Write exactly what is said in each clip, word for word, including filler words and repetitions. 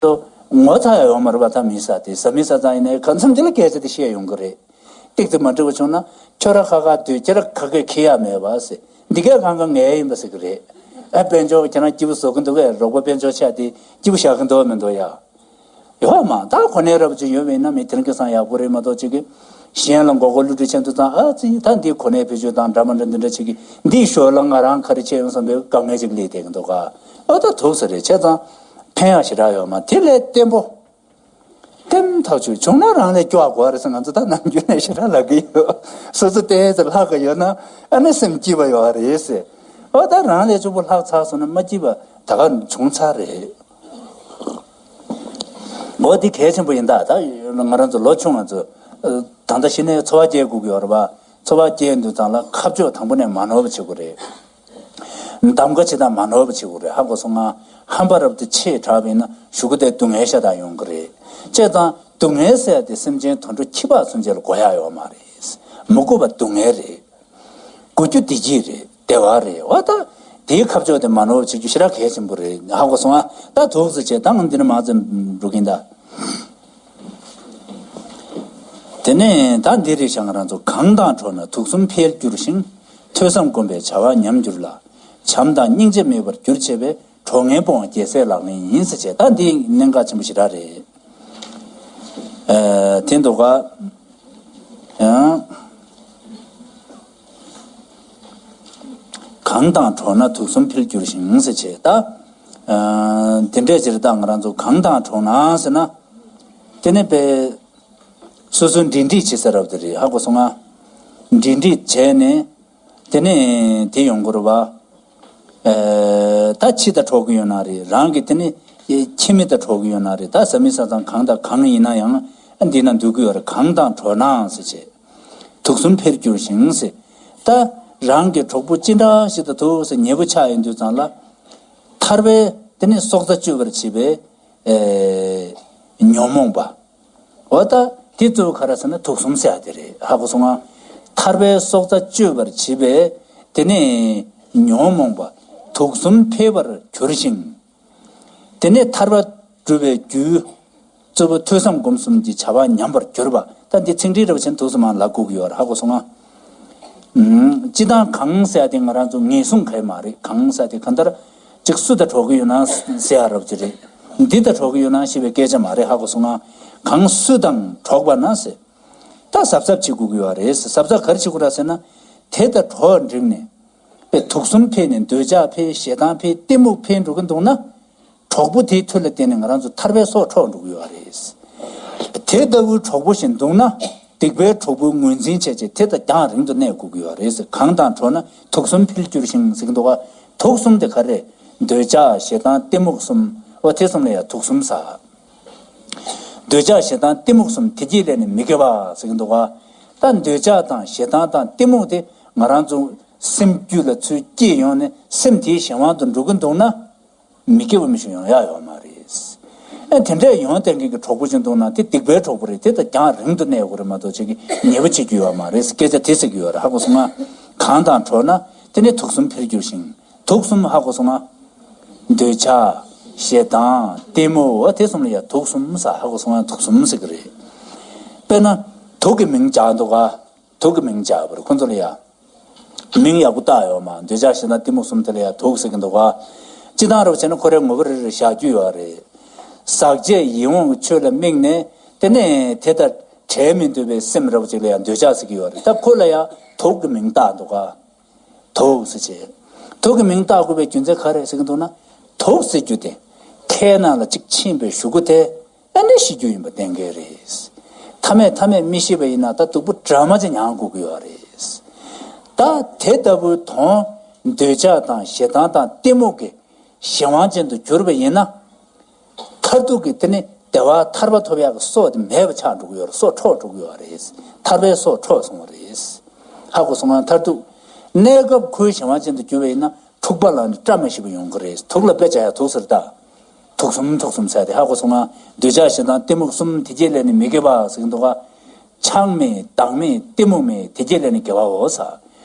ཏོ་ངོ་ཚ་ཡ་ཡོང་མ་རེད་པ། ད་མི་ས་དེ་ཟ་མི་ས་ཙང་ཡིན་ནའི་གང་འཚམ་ཅིག་ལ་སྐད་ཆ་དེ་བཤད་ཡོང་གི་རེད། ཏིག་ཙི་མ་འགྲིག་པ་བྱུང་ན་ཁྱོད་ར་ཁ་ཁ་སྡོད། ཁྱེད་ར་ཁ་ཁ་ཁེ་ཡ་མེད་པ་ཟེར། འདི་གས་གང་ག་ངའི་ཡིན་པ་ཟེར་གི་རེད། ཨ་དཔལ་འབྱོར་ཁྱེད་རང་སྐྱིད་པོ་བཟོ་གི་འདུག་གས། རོགས་པ་དཔལ་འབྱོར་ཆགས་དེ་སྐྱིད་པོ་བཞག་གི་འདུག་མི་འདུག་ཡ། ཡོད་མ་ད་གོ་གནས་རབ་ཅིག་ཡོད་པ་ཡིན་ན་མི་དེ་རིང་ཁ་སང་ཡག་པོ་རེད་མ་གཏོགས་ཅིག་གི་གཞན་ལ་མགོ་སྐོར་བསླུ་བྲིད་བྱེད་འདུག་ཙང་ཨ་ཙི་ད་འདི་གོ་གནས་བེད་སྤྱོད་དང་འདྲ་མ་འདྲ་འདི་འདྲ་ཅིག་གི་འདིའི་ཞོར་ལ་ང་རང་ག་རེ་བྱས་ཡོང་བསམ་པའི་དཀའ་ངལ་ཅིག་སླེབས་བསྡད་ཀྱི་འདུག་ག་ཨ་ད་དུག་ས་རེད་བྱས་ཙང་ཕན་ཡག་ཞེ་དྲག་ཡོད་མ། དེ་ལས་བརྟན་པོ་བརྟན་ཐག་ཆོད་བྱུང་ན་རང་ལས་སྐྱོ་བ་དགོས་རེད་ཟེར་ང་ཚོ་ད་ནམ་རྒྱུན་ནས་ཞེ་དྲག་ལབ་ཀྱི་ཡོད། སོ་སོ་ཏོག་ཙམ་ལྷག་གི་ཡོད་ན་ཨ་ནི་སེམས་སྐྱིད་པ་ཡོད་རེད་ཟེར། ཨོ་ད་རང་ལས་ཕྱུག་པོ་ལྷག་ཚར་སོང་ན་མ་སྐྱིད་པ་ད་ག་བྱུང་ཚར་རེད། འོ་འདི་གལ་ཆེན་པོ་ཡིན་ད། ད་ང་རང་ཚོ་ལོ་ཆུང་ང་ཚོ་ད་ལྟ་གཞི་ནས་འཚོ་བ་སྐྱེལ་དགོས་ཀྱི་ཡོད་རེད་པ། འཚོ་བ་སྐྱེལ་དུས་ཙང་ལ་ཁ་ཕྱོགས་དང་པོ་ནས་མ་ནོར་བ་བྱེད་དགོས་རེད། གདམ་ག་བྱེད་སྟངས་མ་ནོར་བ་བྱེད་དགོས་རེད། ཧ་གོ་སོང་ང་། ཧམ་པ་རབ་ཏུ་ཆེ་དྲགས་པ་ཡིན་ན་གཞུག་གུ་དེ་སྡུག་བསྔལ་ཤ་སྟག་ཡོང་གི་རེད། བྱས་ཙང་སྡུག་བསྔལ་ཟེར་ཡ་དེ་སེམས་ཅན་དུད་འགྲོ་ཁྱི་ཕག་ཚུན་ཆད་ལ་དགོས་ཡག་ཡོད་མ་རེད། མི་དགོས་པ་སྡུག་བསྔལ་རེད། དགོས་རྒྱུ་བདེ་སྐྱིད་རེད། བདེ་བ་རེད། འོ་ད་དེའི་ཁ་ཕྱོགས་དེ་མ་ནོར་བ་བྱེད་རྒྱུ་ཞེ་དྲག་གལ་ཆེན་པོ་རེད། ཧ་གོ་སོང་ཨ། ད་དུག་ཙི་བྱས་ད་ང་འདི་ནས་མ་ཙམ་འགྲོ་གིན་ད། དེ་ནས་ད་འདི་རེད་ཤག་ང་རང་ཚོ་གང་དང་འགྲོགས་ན་དུག་གསུམ་འཕེལ་འགྱུར་ཞིང་། ཐོས་བསམ་སྒོམ་པའི་བྱ་བ་ཉམས་འགྱུར་ལ། བྱམས་དང་སྙིང་རྗེ་མེད་པར་འགྱུར་བྱེད་པས། གྲོགས་ངན་སྤོང་བ་རྒྱལ་སྲས་ལག་ལེན་ཡིན་ཟེར་བྱས། ད་འདི་གནད་འགག་ཆེན་པོ་ཞེ་དྲག་རེད། ཨ་དེ་འདུག་ག་ཡང་། གང་དང་གྲོགས་ན་དུག་གསུམ་འཕེལ་འགྱུར་ཞིང་ཟེར་བྱས་ད། ཨ་དེ་འདྲས་ཅིག་རེད། ད་ང་རང་ཚོ་གང་དང་གྲོགས་ན་ཟེར་ན། དེ་ནི་པས་སོ་སོའི་འབྲེལ་འདྲིས་བྱེད་ས་རབ་དེ་རེད། ཧ་གོ་སོང་ང་། འབྲེལ་འདྲིས་བྱས་ནས་དེ་ནས་དེ་ཡོང་དགོས་རེད་པ། ཨ་ད་ཁྱི་དང་གྲོགས་ཀྱི་ཡོད་ན་རེད། རང་གི་དེ་ནི་ཁྱིམ་མི་དང་གྲོགས་ཀྱི་ཡོད་ན་རེད། ད་ཟ་མི་ཟ་ཚང་གང་དང་གང་ཡིན་ན་ཡང་འདི་ན་འདུག་གི་ཡོད་རེད། གང་དང་གྲོགས་ན་ཟེར་བྱས། དུག་གསུམ་འཕེལ་འགྱུར་ཞིང་ཟེར། ད་རང་གི་གྲོགས་པོ་ཅི་འདྲ་ཞིག་དང་ཐུག་ཟེར་ཉེ་པོ་ཆགས་ཡོང་དུས་ཙང་ལ། ཐར་པའི་དེ་ནི་སྲོག་རྩ་གཅོད་པར་བྱེད་པའི་ཨེ་ཉོན་མོངས་པ། འོ་ད་དེ་གཙོ་བོ་ག་རེ་ཟེར་ན་དུག་གསུམ་ཟེར་ཡ་དེ་རེད། ཧ་གོ་སོང་ང་། ཐར་པའི་སྲོག་རྩ་གཅོད་པར་བྱེད་པའི་དེ་ནི་ཉོན་མོངས་པ་དུག་གསུམ་འཕེལ་བར་འགྱུར་ཞིང་། དེ་ནས་ཐར་པ་སྒྲུབ་པའི་རྒྱུ། གཙོ་བོ་ཐོས་བསམ་སྒོམ་གསུམ་གྱི་བྱ་བ་ཉམས་པར་གྱུར་པ། ད་འདི་ཚིག་འགྲེལ་རེ་བ་ཆེན་དུས་སུ་མང་ལ་བསྒུག་ཡོད་རེད། ཧ་གོ་སོང་ང་། ཨུམ། སྤྱི་དང་གང་ཟེར་ཡ་དེ་ང་རང་ཚོ་ངེས་བཟུང་གལ་མ་རེད། གང་ཟེར་ཡ་དེ་གང་ལྟར་ཅིག་སུ་དང་གྲོགས་ཀྱི་ཡོད་ན་ཟེར་ཡ་རབ་ཅིག་རེད། འདི་དང་གྲོགས་ཀྱི་ཡོད་ན་ཞེས་པའི་སྐད་ཆ་མ་རེད། ཧ་གོ་སོང་ང་། གང་སུ་དང་གྲོགས་པ་ན་ཟེར། ད་གཟབ་གཟབ་བྱེད་དགོས་ཀྱི་ཡོད་རེད་ཟེར། གཟབ་གཟབ་ག་རེ་བྱེད་དགོས་ར་ཟེར་ན། དེ་དང་གྲོགས་འགྲིག་ནས། པའི་དུག་གསུམ་འཕེལ་ནས་འདོད་ཆགས་འཕེལ། ཞེ་སྡང་འཕེལ། གཏི་མུག་འཕེལ་འགྲོ་གི་འདུག་ན། གྲོགས་པོ་དེའི་མཐུ་ལ་བརྟེན་ནས་ང་རང་ཚོ་ཐར་པའི་སྲོག་འཕྲོག་འགྲོ་གི་ཡོད་རེད། དེ་ལྟ་བུའི་གྲོགས་པོ་ཞིག་འདུག་ན། སྡིག་པའི་གྲོགས་པོའི་ངོས་འཛིན་བྱས་བྱས་དེ་དང་རྒྱང་རིང་དུ་གནས་དགོས་ཀྱི་ཡོད་རེད། གང་དང་གྲོགས་ན་དུག་གསུམ་འཕེལ་འགྱུར་ཞིང་ཟེར་གྱི་འདུག་ག་དུག་གསུམ་དེ་ག་རེ། འདོད་ཆགས་ཞེ་སྡང་གཏི་མུག་གསུམ། འོ་དེ་གསུམ་ལ་ཡང་དུག་གསུམ་ཟེར། འདོད་ཆགས་ཞེ་སྡང་གཏི་མུག་གསུམ་དེ་གྱིས་བསླད་ནས་མི་དགེ་བ་ཟེར་གྱི་འདུག་ག་ད་འདོད་ཆགས་དང་ཞེ་སྡང་དང་གཏི་མུག་དེ་ང་རང་ཚོ་སེམས་རྒྱུད་ལ་ཚུར་སྐྱེས་ཡོང་ནས་སེམས་དེའི་གཞན་དབང་དུ་འགྲོ་གི་འདུག་ན། མི་དགེ་བ་མི་ཞིག་ཡོང་ཡ་ཡོད་མ་རེད། ཨེ་དེ་འདྲས་ཡོང་བསྡད་མཁན་གྱི་གྲོགས་པོ་ཅིག་འདུག་ན་དེ་སྡིག་པའི་གྲོགས་པོ་རེད། དེ་དང་རྒྱང་རིང་དུ་གནས་དགོས་རེད་མ་གཏོགས་ཅིག་གི་ཉེ་པོ་བྱེད་རྒྱུ་ཡོད་མ་རེད། སྐད་ཆ་དེ་ཟེར་གྱི་ཡོད་རེད། ཧ་གོ་སོང་ང་། གང་དང་གྲོགས་ན་དེ་ནི་དུག་གསུམ་འཕེལ་འགྱུར་ཞིང་། དུག་གསུམ་ཧ་གོ་སོང་ང་། འདོད་ཆགས། ཞེ་སྡང་། གཏི་མུག་འོ་དེ་གསུམ་ལ་ཡང་དུག་གསུམ་ཟེར། ཧ་གོ་སོང་ང་། དུག་གསུམ་ཟེར་གྱི་རེད། དཔེར་ན། དུག་གི་མིང་བྱ་འདུག་ག་དུག་གི་མིང་བྱ་བར་ཁོ་ཚོ་ལ་ཡང་། མིང་ཡག་པོ་བཏགས་ཡོད་མ། འདོད་ཆགས་ཞེ་སྡང་གཏི་མུག་གསུམ་དེ་ལ་ཡང་དུག་ཟེར་གྱི་འདུག་ག་སྤྱི་བཏང་རུ་བྱས་ན་ཁོ་རའི་ངོ་བོ་རེ་རེ་བཞག་རྒྱུ་ཡོད་རེད། ཟག་བཅས་ཡིད་འོང་གི་ཆོས་ལ་དམིགས་ནས་དེ་ནས་དེ་དང་བྲལ་མི་འདོད་པའི་སེམས་རབ་ཅིག་ལ་ཡང་འདོད་ཆགས་ཟེར་གྱི་ཡོད་རེད། ད་ཁོ་ལ་ཡང་དུག་གི་མིང་བཏགས་འདུག་ག་དུག་ཟེར་བྱས། དུག་གི་མིང་བཏགས་དགོས་པའི་རྒྱུ་མཚན་ག་རེ་ཟེར་གྱི་འདུག་ན། དུག་ཟེར་རྒྱུ་དེ་ཁའི་ནང་ལ་གཅིག་ཕྱིན་པའི་གཞུག་གུ་དེ་ཨ་ནི་ཤི་རྒྱུ་ཡིན་པ་གཏན་འཁེལ་རེད། ཐ་མལ་ཐ་མལ་མི་ཤི་བ་ཡིན་ན་ད་སྡུག་པོ་འདྲ་མ་ཅིག་མྱང་དགོས་ཀྱི་ཡོད་རེད། ད་དེ་ལྟ་བུའི་དོན་འདོད་ཆགས་དང་ཞེ་སྡང་དང་གཏི་མུག་གི་གཞན་དབང་ཅན་དུ་གྱུར་པ་ཡིན་ན། མཐར་ཐུག་གི་དེ་ནི་བདེ་བ་ཐར་པ་ཐོབ་ཡག་གི་སྲོག་དེ་མེད་པ་ཆགས་འགྲོ་གི་ཡོད་རེད། སྲོག་འཕྲོག་འགྲོ་གི་ཡོད་རེད། ཐར་པའི་སྲོག་འཕྲོག་སོང་བ་རེད། ཧ་གོ་སོང་ང་། མཐར་ཐུག་གནས་སྐབས་ཁོའི་གཞན་དབང་ཅན་དུ་གྱུར་པ་ཡིན་ན་འཁྲུག་པ་ལངས་ནས་བཀྲ་མ་ཤིས་པ་ཡོང་གི་རེད། དུག་ལ་དཔེ་བྱ་ཡག་དུག་ཟེར་ད། དུག་གསུམ་དུག་གསུམ་ཟེར་ཏེ་ཧ་གོ་སོང་ང་། འདོད་ཆགས་ཞེ་སྡང་གཏི་མུག་གསུམ་དེ་རྗེས་ལས་ནི་མི་དགེ་བ་ཟེར་གྱི་འདུག་ག་ཆགས་མེད་སྡང་མེད་གཏི་མུག་མེད་དེ་རྗེས་ལས་ནི་དགེ་བའོ་ཟེར།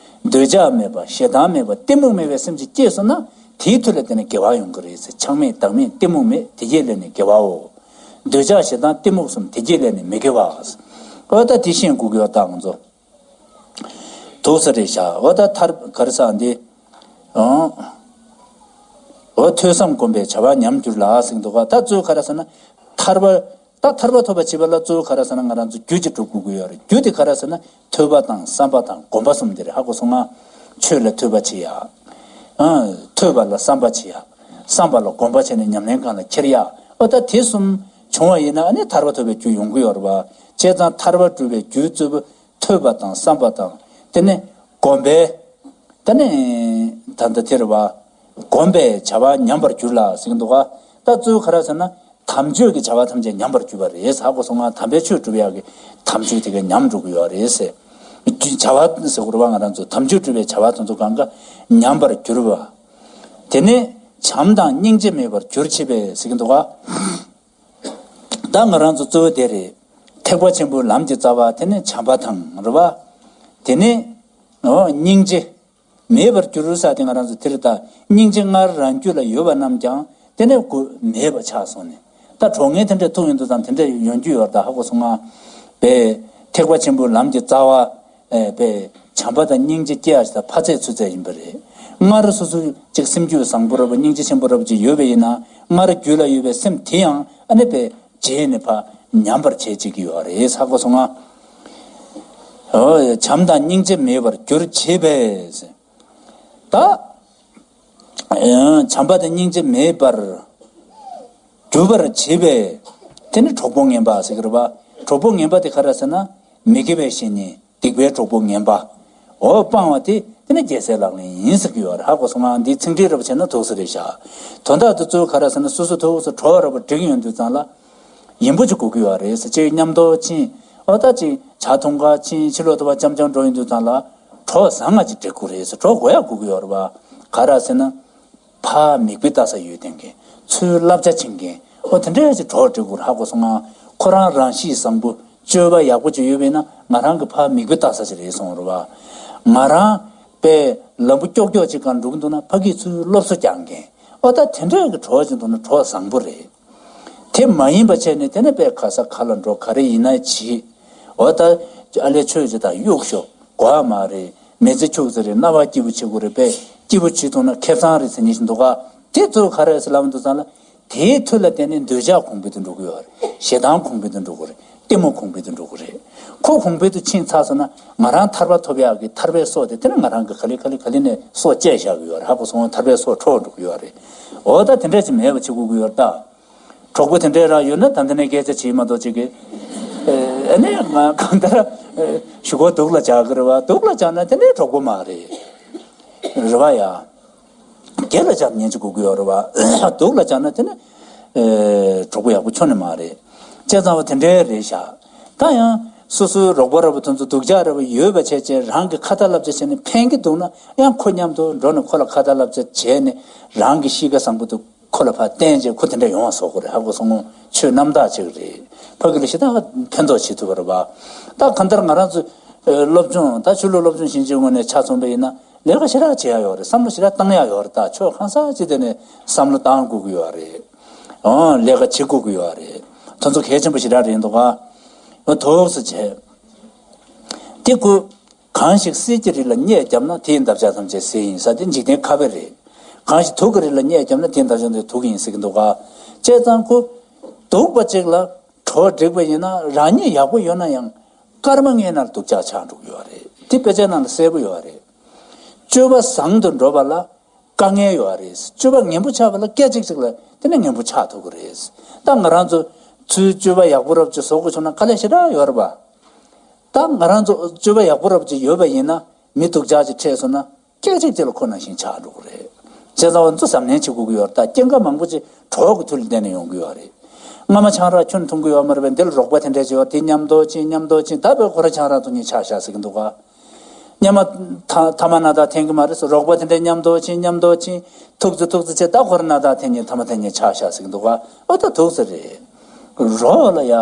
འདོད་ཆགས་མེད་པ་ཞེ་སྡང་མེད་པ་གཏི་མུག་མེད་པའི་སེམས་ཅིག་སྐྱེས་སོང་ན་ དེའི་མཐུ་ལ་བརྟེན་ནས་དགེ་བ་ཡོང་གི་རེད་ཟེར། ཆགས་མེད་བདག་མེད་གཏི་མུག་མེད། དེ་རྗེས་ལས་ནི་དགེ་བའོ། འདོད་ཆགས་ཞེ་སྡང་གཏི་མུག་གསུམ། དེ་རྗེས་ལས་ནི་མི་དགེ་བ། འོ་ད་དེ་ཤེས་དགོས་ཀྱི་ཡོད་ད་ང་ཚོ། དུག་ས་རེད་ཤག་འོ་ད་ཐར་ག་རེ་ཟེར་འདི། ཨང་། འོ་ཐོས་བསམ་སྒོམ་པས་བྱ་བ་ཉམས་འགྱུར་ལ་ཟེར་གྱི་འདུག་ག་ད་གཙོ་བོ་ག་རེ་ཟེར་ན། ཐར་པ། ད་ཐར་པ་ཐོབ་པ་བྱེད་པ་ལ་གཙོ་བོ་ག་རེ་ཟེར་ན། ང་རང་ཚོ་རྒྱུ་ཅིག་སྒྲུབ་དགོས་ཀྱི་ཡོད་རེད། རྒྱུ་དེ་ག་རེ་ཟེར་ན། ཐོས་པ་དང་བསམ་པ་དང་སྒོམ་པ་གསུམ་དེ་རེད། ཧ་གོ་སོང་ང་། ཆོས་ལ་ཐོས་པ་བྱེད་ཡ། ཨང་། ཐོས་པ་ལ་བསམ་པ་བྱེད་ཡ། བསམ་པ་ལ་སྒོམ་པ་བྱས་ནས་ཉམས་ལེན་སྒང་ལ་འཁྱེར་ཡ། འོ་ད་དེ་གསུམ་བྱུང་བ་ཡིན་ན་ཨ་ནི་ཐར་པ་ཐོབ་པའི་རྒྱུ་ཡོང་གི་ཡོད་རེད་པ། བྱས་ཙང་ཐར་པ་སྒྲུབ་པའི་རྒྱུ་གཙོ་བོ་ཐོས་པ་དང་བསམ་པ་དང་། དེ་ནས་སྒོམ་པས། དེ་ནས་ད་ལྟ་དེ་རེད་པ། སྒོམ་པས་བྱ་བ་ཉམས་པར་འགྱུར་ལ་ཟེར་གྱི་འདུག་ག་ད་གཙོ་བོ་ག་རེ་ཟེར་ན། དམ་ཆོས་ཀྱི་བྱ་བ་ཐམས་ཅད་ཉམས་པར་གྱུར་པ་རེད། ཧ་གོ་སོང་ང་། དམ་པའི་ཆོས་སྒྲུབ་ཡག་གི་དམ་ཆོས་དེ་ག་ཉམས་འགྲོ་གི་ཡོད་རེད་ཟེར། བྱ་བ་ཟེར་དགོས་རེད་པ། ང་རང་ཚོ་དམ་ཆོས་སྒྲུབ་པའི་བྱ་བ་དེ་ཚོ་གང་ག་ཉམས་པར་གྱུར་པ། དེ་ནས་བྱམས་དང་སྙིང་རྗེ་མེད་པར་གྱུར་བྱས་པས་ཟེར་གྱི་འདུག་ག་ད་ང་རང་ཚོ་གཙོ་བོ་དེ་རེད། ཐེག་པ་ཆེན་པོའི་ལམ་གྱི་རྩ་བ་དེ་ནི་བྱམས་པ་དང་རེད་པ། དེ་ནི། འོ་སྙིང་རྗེ། མེད་པར་གྱུར་ས་དེ་ང་རང་ཚོ་དེ་རེད་ད། སྙིང་རྗེ་སྔར་རང་རྒྱུད་ལ་ཡོད་པ་རྣམས་ཀྱང་དེ་ནས་ཀུན་མེད་པ་ཆགས་སོང་ནས། ད་གྲོགས་ངན་དེ་འདྲ་ཐུག་ཡོང་དུས་ཙང་དེ་འདྲ་ཡོང་རྒྱུ་ཡོད་རེད་ད། ཧ་གོ་སོང་ང་། པས། ཐེག་པ་ཆེན་པོའི་ལམ་གྱི་རྩ་བ། ཨེ་པས། བྱམས་པ་དང་སྙིང་རྗེ་སྐྱེ་ཡ་ཞིག་ད་ཕ་ཚད་ཚུན་ཚད་ཡིན་པ་རེད། སྔར་སོ་སོ་ཅིག་སེམས་རྒྱུད་བཟང་པོ་རབ་སྙིང་རྗེ་ཆེན་པོ་རབ་ཅིག་ཡོད་པ་ཡིན་ན། སྔར་རྒྱུད་ལ་ཡོད་པའི་སེམས་དེ་ཡང་ཨ་ནི་པས། རྗེས་ནས་ཕར་ཉམས་པར་བྱེད་ཅིག་གི་ཡོད་རེད། ཧ་གོ་སོང་ང་། འོ། བྱམས་དང་སྙིང་རྗེ་མེད་པར་གྱུར་བྱས་པས། ད། བྱམས་པ་དང་སྙིང་རྗེ་མེད་པར་གྱུར་པར་བྱེད་པས། དེ་ནི་གྲོགས་པོ་ངན་པ་ཟེར་གྱི་རེད་པ། གྲོགས་པོ་ངན་པ་དེ་ག་རེ་ཟེར་ན། མི་དགེ་བའི་བཤེས་གཉེན། སྡིག་པའི་གྲོགས་པོ་ངན་པ། འོ་སྤང་བ་དེ་དེ་ནི་རྒྱལ་སྲས་ལག་ལེན་ཡིན་ཟེར་གྱི་ཡོད་རེད། ཧ་གོ་སོང་ང་། འདིའི་ཚིག་འགྲེལ་རབ་བྱས་ན་ཐུགས་སུ་རེད་བཞག་དོན་དག་དེ་གཙོ་བོ་ག་རེ་ཟེར་ན། སོ་སོ་ཐུགས་སུ་གྲོགས་རབ་འགྲིག་ཡོང་དུས་ཙང་ལ། ཡིན་པོ་ཅིག་དགོས་ཀྱི་ཡོད་རེད་ཟེར། ཅིག་མཉམ་དུ་ཕྱིན། འོ་ད་ཅིག་ཇ་འཐུང་ག་ཕྱིན། ཕྱི་ལོགས་དུ་བ་འཆམ་འཆམ་འགྲོ་ཡོང་དུས་ཙང་ལ། གྲོགས་བཟང་ང་ཅིག་འགྲིག་དགོས་རེད་ཟེར། གྲོགས་དགོས་ཡག་དགོས་ཀྱི་ཡོད་རེད་པ། ག་རེ་ཟེར་ན། ཕར་མིག་དཔེ་ལྟ་ས་ཡོད་མཁན་གྱི། ཚུར་བསླབ་བྱ་བྱེད་མཁན། འོ་དེ་འདྲས་ཅིག་གྲོགས་འགྲིག་དགོས་རེད། ཧ་གོ་སོང་ང་། ཁོ་རང་རང་གཤིས་བཟང་པོ། སྤྱོད་པ་ཡག་པོ་ཅིག་ཡོད་པ་ཡིན་ན་ང་རང་གི་ཕར་མིག་དཔེ་ལྟ་ས་ཅིག་རེད་སོང་རེད་པ། ང་རང་པས་ལམ་བུ་ཀྱོག་ཀྱོག་ཅིག་སྒང་འགྲོ་གི་འདུག་ན་ཕ་གིས་ཚུར་སློབ་གསོ་རྒྱག་མཁན། འོ་ད་དེ་འདྲས་ཀྱི་གྲོགས་ཅིག་འདུག་ན་གྲོགས་བཟང་པོ་རེད། དེ་མ་ཡིན་པ་བྱས་ནས་དེ་ནས་པས་ག་ས་ག་ལ་འགྲོ། ག་རེ་ཡིན་ན་བྱེད། འོ་ད་ཨ་ལས་ཆོས་ཅིག་དང་གཡུག་ཞོག་དགོས་མ་རེད། མི་ཚེ་ཕྱུག་ཚེ་རེད། སྣང་བ་སྐྱིད་པོ་བྱེད་དགོས་རེད། པས་སྐྱིད་པོ་བྱེད་ཐུབ་ན་ཁེ་བཟང་རེད་ཟེར་མཁན་ཞིག་འདུག་ག་དེ་གཙོ་བོ་ག་རེ་ཟེར་ལབ་འདུག་ཙང་ལ། དེའི་མཐུ་ལ་བརྟེན་ནས་འདོད་ཆགས་གོང་འཕེལ་དུ་འགྲོ་གི་ཡོད་རེད། ཞེ་སྡང་གོང་འཕེལ་དུ་འགྲོ་གི་རེད། གཏི་མུག་གོང་འཕེལ་དུ་འགྲོ་གི་རེད། ཁོ་གོང་འཕེལ་དུ་ཕྱིན་ཚར་སོང་ན་ང་རང་ཐར་པ་ཐོབ་ཡག་གི་ཐར་པའི་སྲོག་དེ་དེ་ནི་ང་རང་གི་ག་ལེ་ག་ལེ་ག་ལེ་ནས་སྲོག་བཅད་བཞག་གི་ཡོད་རེད། ཧ་གོ་སོང་། ཐར་པའི་སྲོག་འཕྲོག་འགྲོ་གི་ཡོད་རེད། འོ་ད་དེ་འདྲ་ཅིག་མེད་པ་བྱེད་དགོས་ཀྱི་ཡོད་རེད་ད། གྲོགས་པོ་དེ་འདྲས་རང་ཡོད་ན་ད་འདི་ནས་སྐད་ཆ་བྱེད་མ་གཏོགས་ཅིག་གི། ཨ་ནི་ང་གང་ལྟར་ཞུ་སྒོ་སྡུག་ལ་སྦྱར་གི་རེད་བ། སྡུག་ལ་སྦྱར་ན་དེ་ནས་གྲོགས་པོ་མ་རེད། རེད་བ་ཡ། སྐྱིད་ལ་སྦྱར་ཉན་ཅིག་དགོས་ཀྱི་ཡོད་རེད་བ། སྡུག་ལ་སྦྱར་ན་དེ་ནས་གྲོགས་པོ་ཡག་པོ་ཁྱོན་ནས་མ་རེད། བྱས་ཙང་བ་དེ་འདྲས་རེད་ཤག་ད་ཡང་སོ་སོའི་རོགས་པ་ར་བ་དེ་ཚོ་སྡུག་ཅག་ར་བ་ཡོད་པ་བྱས་བྱས་རང་གི་ཁ་ཏ་བསླབ་བྱ་བྱས་ནས་ཕན་གྱི་འདུག་ན་ཡང་ཁོ་མཉམ་དུ་འགྲོ་ནས་ཁོ་ལ་ཁ་ཏ་བསླབ་བྱ་བྱས་ནས་རང་གི་གཤིས་ཀ་བཟང་པོ་འདུག་ཁོ་ལ་ཕར་བསྟན་རྗེས་ཁོ་དེ་འདྲ་ཡོང་བ་བཟོ་དགོས་རེད། ཧ་གོ་སོང་ངོ་། ཆོས་རྣམ་དག་ཅིག་རེད། ཕ་གི་ལ་ཞེ་དྲག་ཕན་ཐོགས་བྱེད་ཐུབ་པ་རེད་པ། ད་གང་ལྟར་ང་རང་ཚོ་སློབ་སྦྱོང་ད་ཆོས་ལུགས་སློབ་སྦྱོང་ཞིང་ཆེན་ངོས་ནས་ཆ་མཚོན་པ་ཡིན་ན་ལས་ཀ་ཞེ་དྲག་བྱེད་ཡ་ཡོད་རེད། བསམ་བློ་ཞེ་དྲག་བཏང་ཡ་ཡོད་རེད། ད་ཕྱོགས་གང་ས་ཅི་དེ་ནས་བསམ་བློ་བཏང་དགོས་ཀྱི་ཡོད་རེད། ཨང་ལས་ཀ་བྱེད་དགོས་ཀྱི་ཡོད་རེད། དེ་ཚོ་གལ་ཆེན་པོ་ཞེ་དྲག་རེད་འདུག་ག་འོ་ཐུགས་སུ་ཆེ། དེ་ཀུ། གང་ཞིག་གསེར་གྱི་རི་ལ་གཉེར་བརྒྱབ་ན། དེའི་འདབ་ཆགས་ཐམས་ཅད་གསེར་ཡིན་ས་དེ་འཇིག་རྟེན་ཁ་དཔེ་རེད། གང་ཞིག་དུག་གི་རི་ལ་གཉེར་བརྒྱབ་ན། དེའི་འདབ་ཆགས་དེ་དུག་ཡིན་ཟེར་གྱི་འདུག་ག་བྱས་ཙང་ཁོ། སྡུག་པ་ཅིག་ལ་གྲོགས་འགྲིག་པ་ཡིན་ན་རང་ཉིད་ཡག་པོ་ཡོད་ན་ཡང་སྐར་མ་ལྔའི་ནང་ལ་སྡུག་ཅག་ཆགས་འགྲོ་གི་ཡོད་རེད། དེ་དཔེ་ཆའི་ནང་ལ་གསལ་པོ་ཡོད་རེད། སྤྱོད་པ་བཟང་དུ་འགྲོ་བ་ལ་དཀའ་ངལ་ཡོད་རེད། སྤྱོད་པ་ངན་པོ་ཆགས་པ་ལ་སྐད་ཅིག་ཅིག་ལ་དེ་ནས་ངན་པོ་ཆགས་ཐུབ་ཀྱི་རེད། ད་ང་རང་ཚོ་ཚུར་སྤྱོད་པ་ཡག་པོ་རབ་ཅིག་བཟོ་དགོས་བྱུང་ན་དཀའ་ལས་ཞེ་དྲག་ཡོད་རེད་པ། ད་ང་རང་ཚོ་སྤྱོད་པ་ཡག་པོ་རབ་ཅིག་ཡོད་པ་ཡིན་ན་མི་སྡུག་ཅག་ཅིག་འཕྲད་སོང་ན་སྐད་ཅིག་དེ་ལ་ཁོ་ནང་བཞིན་ཆགས་འགྲོ་གི་རེད། བྱས་ཙང་བ་ཚོ་གཟབ་ནན་བྱེད་དགོས་ཀྱི་ཡོད་རེད། ད་སྐྱེ་རྒ་མང་པོ་ཅིག་གྲོགས་ཀྱི་མཐུ་ལ་བརྟེན་ནས་ཡོང་གི་ཡོད་རེད། སྔ་མ་ཆང་རག་ཁྱོན་འཐུང་གི་ཡོད་མ་རེད་པས། འདི་ལ་རོགས་པ་དེ་འདྲས་ཅིག་ཡོད། དེ་མཉམ་དུ་ཕྱིན་མཉམ་དུ་ཕྱིན། ད་བས་ཁོ་རང་ཆང་རག་འཐུང་མཁན་ཆགས་ཤག་ཟེར་གྱི་འདུག་ག་སྔ་མ་ཐ་ཐ་མག་སྣ་ཐག་འཐེན་གྱི་མ་རེད་ཟེར། རོགས་པ་དེ་འདྲས་མཉམ་དུ་ཕྱིན་མཉམ་དུ་ཕྱིན། ཐུག་ཙི་ཐུག་ཙི་བྱས། ད་ཁོ་རང་སྣ་ཐག་འཐེན་མཁན་ཐ་མག་འཐེན་མཁན་ཆགས་ཤག་ཟེར་གྱི་འདུག་ག་འོ་ད་ཐུག་ས་རེད། རོགས་ལ་ཡ་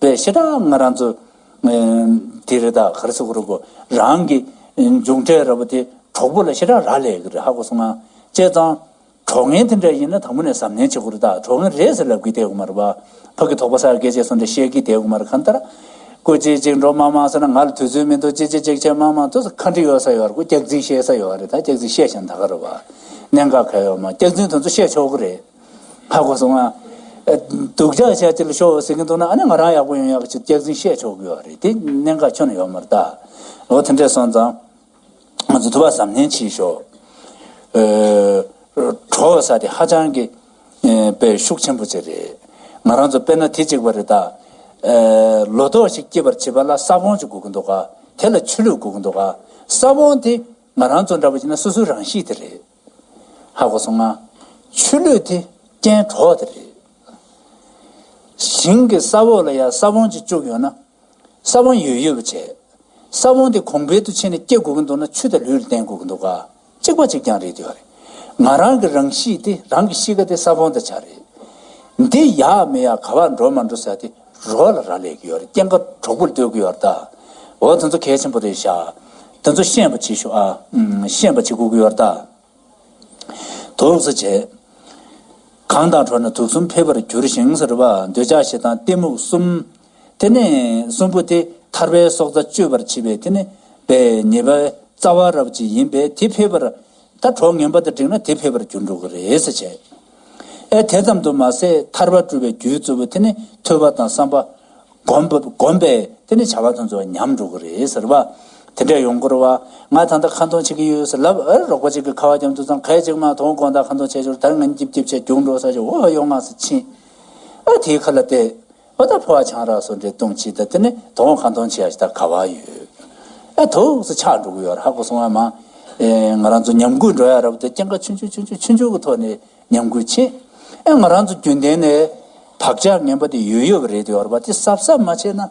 བས་ཞེ་དྲག་ང་རང་ཚོ་དེ་རེད། ད་ག་རེ་ཟེར་དགོས་རེད་གོ་རང་གི་མཇུག་འབྲས་ར་བ་དེ་གྲོགས་པོ་ལ་ཞེ་དྲག་རག་ལས་ཀྱི་རེད། ཧ་གོ་སོང་ང་། བྱས་ཙང་། གྲོགས་ངན་དེ་འདྲ་ཡིན་ན་དང་པོ་ནས་གཟབ་ནན་བྱེད་དགོས་རེད། ད་གྲོགས་ངན་རེད་ཟེར་ལབ་གི་བསྡད་ཡོད་མ་རེད་པ། ཕ་གི་དོགས་པ་ཟ་སྐད་ཆ་སོང་འདྲ་བཤད་གི་བསྡད་ཡོད་མ་རེད། གང་ལྟར་སྐུ་མཁྱེན་ཅིག་འགྲོ་མ་མང་ཟེར་ན། ང་ལ་དུས་ཚོད་མི་འདུག་ཅི་ཅི་ཅིག་བྱས་མ་མང་དུ་ཁ་འདྲི་ཡོད་ས་ཡོད་རེད། ཁོ་སྐྱག་རྫུན་བཤད་ས་ཡོད་རེད། ད་སྐྱག་རྫུན་བཤད་བཞིན་ད་ག་རེད་པ། གནད་འགག་ག་ཡོད་མ། སྐྱག་རྫུན་དེ་ཚོ་བཤད་ཆོག་གི་རེད། ཧ་གོ་སོང་ང་། སྡུག་ཅག་བཤད་ཅི་ལ་ཤོག་ཟེར་གི་འདུག་ན། ཨ་ནི་ང་རང་ཡག་པོ་ཡོང་ཡག་ཅིག་སྐྱག་རྫུན་བཤད་ཆོག་གི་ཡོད་རེད། དེ་གནད་འགག་ཁྱོན་ནས་ཡོད་མ་རེད་ད། འོ་དེ་འདྲས་སོང་ཙང་། ང་ཚོ་ཐུབ་པ་གཟབ་ནན་བྱེད་ཤོག་ཨེ། གྲོགས་ཟེར་དེ་ཧ་ཅང་གི་ཨེ་དཔེ་ཤུགས་ཆེན་པོ་ཅིག་རེད། ང་རང་ཚོ་དཔེར་ན་དེ་གཅིག་པ་རེད་ད། ཨེ། ལོ་ཏོག་ཞིག་སྐྱེས་པར་བྱེད་པ་ལ་ས་བོན་ཅིག་དགོས་ཀྱི་འདུག་ག་དེ་ལ་ཆུ་ལོག་དགོས་ཀྱི་འདུག་ག་ས་བོན་དེ་ང་རང་ཚོ་འདྲ་པོ་བྱས་ན་སོ་སོའི་རང་གཤིས་དེ་རེད། ཧ་གོ་སོང་ང་། ཆུ་ལོག་དེ་རྐྱེན་གྲོགས་དེ་རེད། ཞིང་གི་ས་འོག་ལ་ཡང་ས་བོན་ཅིག་བཅུག་ཡོད་ན། ས་བོན་ཡོད་ཡོད་པ་བྱས། ས་བོན་དེ་གོང་འཕེལ་དུ་ཕྱིན་ནས་སྐྱེ་དགོས་ཀྱི་འདུག་ན་ཆུ་དང་ལུད་ལ་བརྟེན་དགོས་ཀྱི་འདུག་ག་གཅིག་པ་གཅིག་རྐྱང་རེད་དེ་ཡོད་རེད། ང་རང་གི་རང་གཤིས་དེ། རང་གི་གཤིས་ཀ་དེ་ས་བོན་དང་ཆ་རེད། འདི་ཡག་མི་ཡག་ག་པར་འགྲོ་མ་འགྲོ་ཟེར་དེ་རོགས་ལ་རག་ལས་ཀྱི་ཡོད་རེད། རྐྱེན་ཀ་གྲོགས་པོ་ལ་ལྟོས་ཀྱི་ཡོད་རེད་ད། འོ་དེ་ཚོ་གལ་ཆེན་པོ་རེད་ཤག་དེ་ཚོ་ཤེས་པ་བྱེད་ཤོག་ཨ། ཤེས་པ་བྱེད་དགོས་ཀྱི་ཡོད་རེད་ད། དུག་ཟེར་བྱས། གང་དང་འགྲོགས་ན་དུག་གསུམ་འཕེལ་བར་འགྱུར་ཞིང་ཟེར་བ། འདོད་ཆགས་ཞེ་སྡང་གཏི་མུག་གསུམ། དེ་ནས་གསུམ་པོ་དེ་ཐར་པའི་སྲོག་རྩ་གཅོད་པར་བྱེད་པའི་དེ་ནི་པའི་ཉེས་པའི་རྩ་བ་རབ་ཅིག་ཡིན་པས། དེ་འཕེལ་བར། ད་གྲོགས་ངན་པ་དང་འགྲིག་ན་དེ་འཕེལ་བར་འགྱུར་འགྲོ་གི་རེད་ཟེར་བྱས། ཨེ་དེ་ཙམ་དུ་མ་ཟད་ཐར་པ་སྒྲུབ་པའི་རྒྱུའི་གཙོ་བོ་དེ་ནི་ཐོས་པ་དང་བསམ་པ། སྒོམ་པ་སྒོམ་པས་དེ་ནི་བྱ་བ་དེ་ཚོ་ཉམས་འགྲོ་གི་རེད་ཟེར་བ། དེ་འདྲ་ཡོང་གི་རེད་བ། ང་ད་ལྟ་ཁ་འདོན་བྱེད་ཀྱི་ཡོད་ཟེར་ལབ། ཨ་རོགས་པ་ཅིག་གིས་ཁ་བ་རྒྱབ་འདུག་ཙང་ག་ཡེ་ཅིག་མ་གཏོང་། དགོང་དག་ཁ་འདོན་བྱས་ཆོག་ད་ང་སྐྱིབ་སྐྱིབ་བྱས་རྒྱུགས་འགྲོ་ས་ཆ་འོ་ཡོང་ང་ཟེར་ཕྱིན། ཨ་དེའི་ཁ་ལ་བལྟས། ཨ་ད་ཕོ་བ་ཆང་རག་སོགས་འདྲ་བཏུང་བྱས། ད་དེ་ནི་དོང་ཁ་འདོན་བྱེད་ཡ་ཞིག་ད་ག་བ་ཡོད། ཨ་དུག་ཟེར་ཆགས་འགྲོ་གི་ཡོད་རེད། ཧ་གོ་སོང་ང་མ། ཨེ་ང་རང་ཚོ་ཉམས་རྒུད་འགྲོ་ཡ་རེད་བ། དེ་རྐྱེན་ཀ་ཆུང་ཆུང་ཆུང་ཆུང་ཆུང་ཆུང་གི་ཐོག་ནས། ཉམས་རྒུད་ཆེ། ཨེ་ང་རང་ཚོ་རྒྱུན་ལྡན་ནས་བག་ཆགས་ངན་པ་དེ་ཡོད་ཡོད་པ་རེད་དེ་ཡོད་རེད་པ། དེ་གཟབ་གཟབ་མ་བྱས་ན།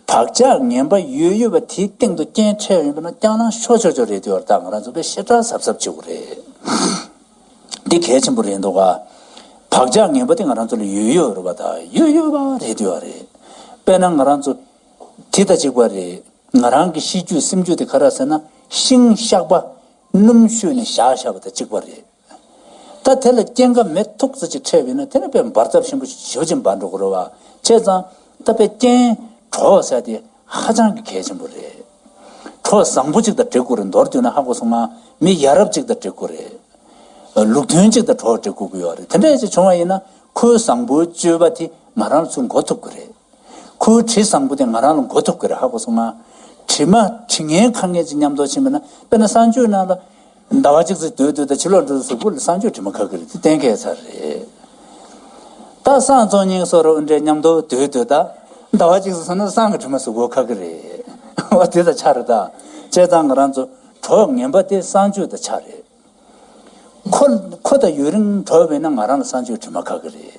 བག་ཆགས་ངན་པ་ཡོད་ཡོད་པ་དེའི་སྟེང་དུ་རྐྱེན་འཕྲད་ཡོང་པ་ན་རྐྱང་ལང་ཤོར་ཆོག་ཆོག་རེད་དེ་ཡོད་རེད། ད་ང་རང་ཚོ་དཔེ་ཞེ་དྲག་གཟབ་གཟབ་བྱེད་དགོས་རེད། འདི་གལ་ཆེན་པོ་རེད་འདུག་ག་བག་ཆགས་ངན་པ་དེ་ང་རང་ཚོ་ལ་ཡོད་ཡོད་རེད་པ། ད་ཡོད་ཡོད་པ་རེད་དེ་ཡོད་རེད། དཔེར་ན་ང་རང་ཚོ་དེ་དང་གཅིག་པ་རེད། ང་རང་གི་ཤེས་རྒྱུད་སེམས་རྒྱུད་དེ་ག་རེ་ཟེར་ན། ཤིང་གཤགས་པ་སྣུམ་བཤོས་ནས་བཞག་བཞག་པ་དང་གཅིག་པ་རེད། ད་དེ་ལ་རྐྱེན་ཀ་མེ་ཐུག་ཙམ་ཅིག་འཕྲད་པ་ཡིན་ན་དེ་ནི་དཔེ་འབར་ཚབས་ཆེན་པོ་ཞེ་པོ་ཅིག་འབར་འགྲོ་གི་རེད་བ། བྱས་ཙང་ད་དཔེ་རྐྱེན་གྲོགས་ཟེར་དེ་ཧ་ཅང་གི་གལ་ཆེན་པོ་རེད། གྲོགས་བཟང་པོ་ཅིག་དང་འགྲིག་དགོས་རེད། མདོར་བསྡུས་ན་ཧ་གོ་སོང་ང་། མི་ཡ་རབས་ཅིག་དང་འགྲིག་དགོས་རེད། ལུགས་མཐུན་ཅིག་དང་གྲོགས་འགྲིག་དགོས་ཀྱི་ཡོད་རེད། དེ་འདྲ་ཅིག་བྱུང་བ་ཡིན་ན་ཁོའི་བཟང་པོའི་སྤྱོད་པ་དེ་ང་རང་ཚོས་གོ་ཐུབ་ཀྱི་རེད། ཁོའི་དྲི་བཟང་པོ་དེ་ང་རང་ལ་གོ་ཐུབ་ཀྱི་རེད། ཧ་གོ་སོང་ང་། དྲི་མ་དྲི་ངན་ཁ་ངན་ཅིག་མཉམ་དུ་ཕྱིན་པ་ན། དཔེར་ན་གསང་སྤྱོད་ནང་ལ་ཟླ་བ་གཅིག་ཙམ་སྡོད་སྡོད་དང་ཕྱི་ལོགས་འགྲོ་གཟུགས་པོ་ལ་གསང་སྤྱོད་དྲི་མ་ཁ་གི་རེད། དེ་གཏན་འཁེལ་ཚར་རེད། ད་བསང་བཙོང་སྙིང་གསོ་རོགས་འདྲས་མཉམ་དུ་སྡོད་སྡོད་ད་ཟླ་བ་གཅིག་ཙམ་སོང་ན་བསང་གི་དྲི་མ་གཟུགས་པོ་ཁ་གི་རེད། འོ་དེ་ད་ཆ་རེད་ད། བྱས་ཙང་ང་རང་ཚོ་གྲོགས་ངན་པ་དེ་གསང་སྤྱོད་དང་ཆ་རེད། ཁོ་ཁོ་དང་ཡུན་རིང་འགྲོགས་པས་ན་ང་རང་ལ་གསང་སྤྱོད་དྲི་མ་ཁ་གི་རེད།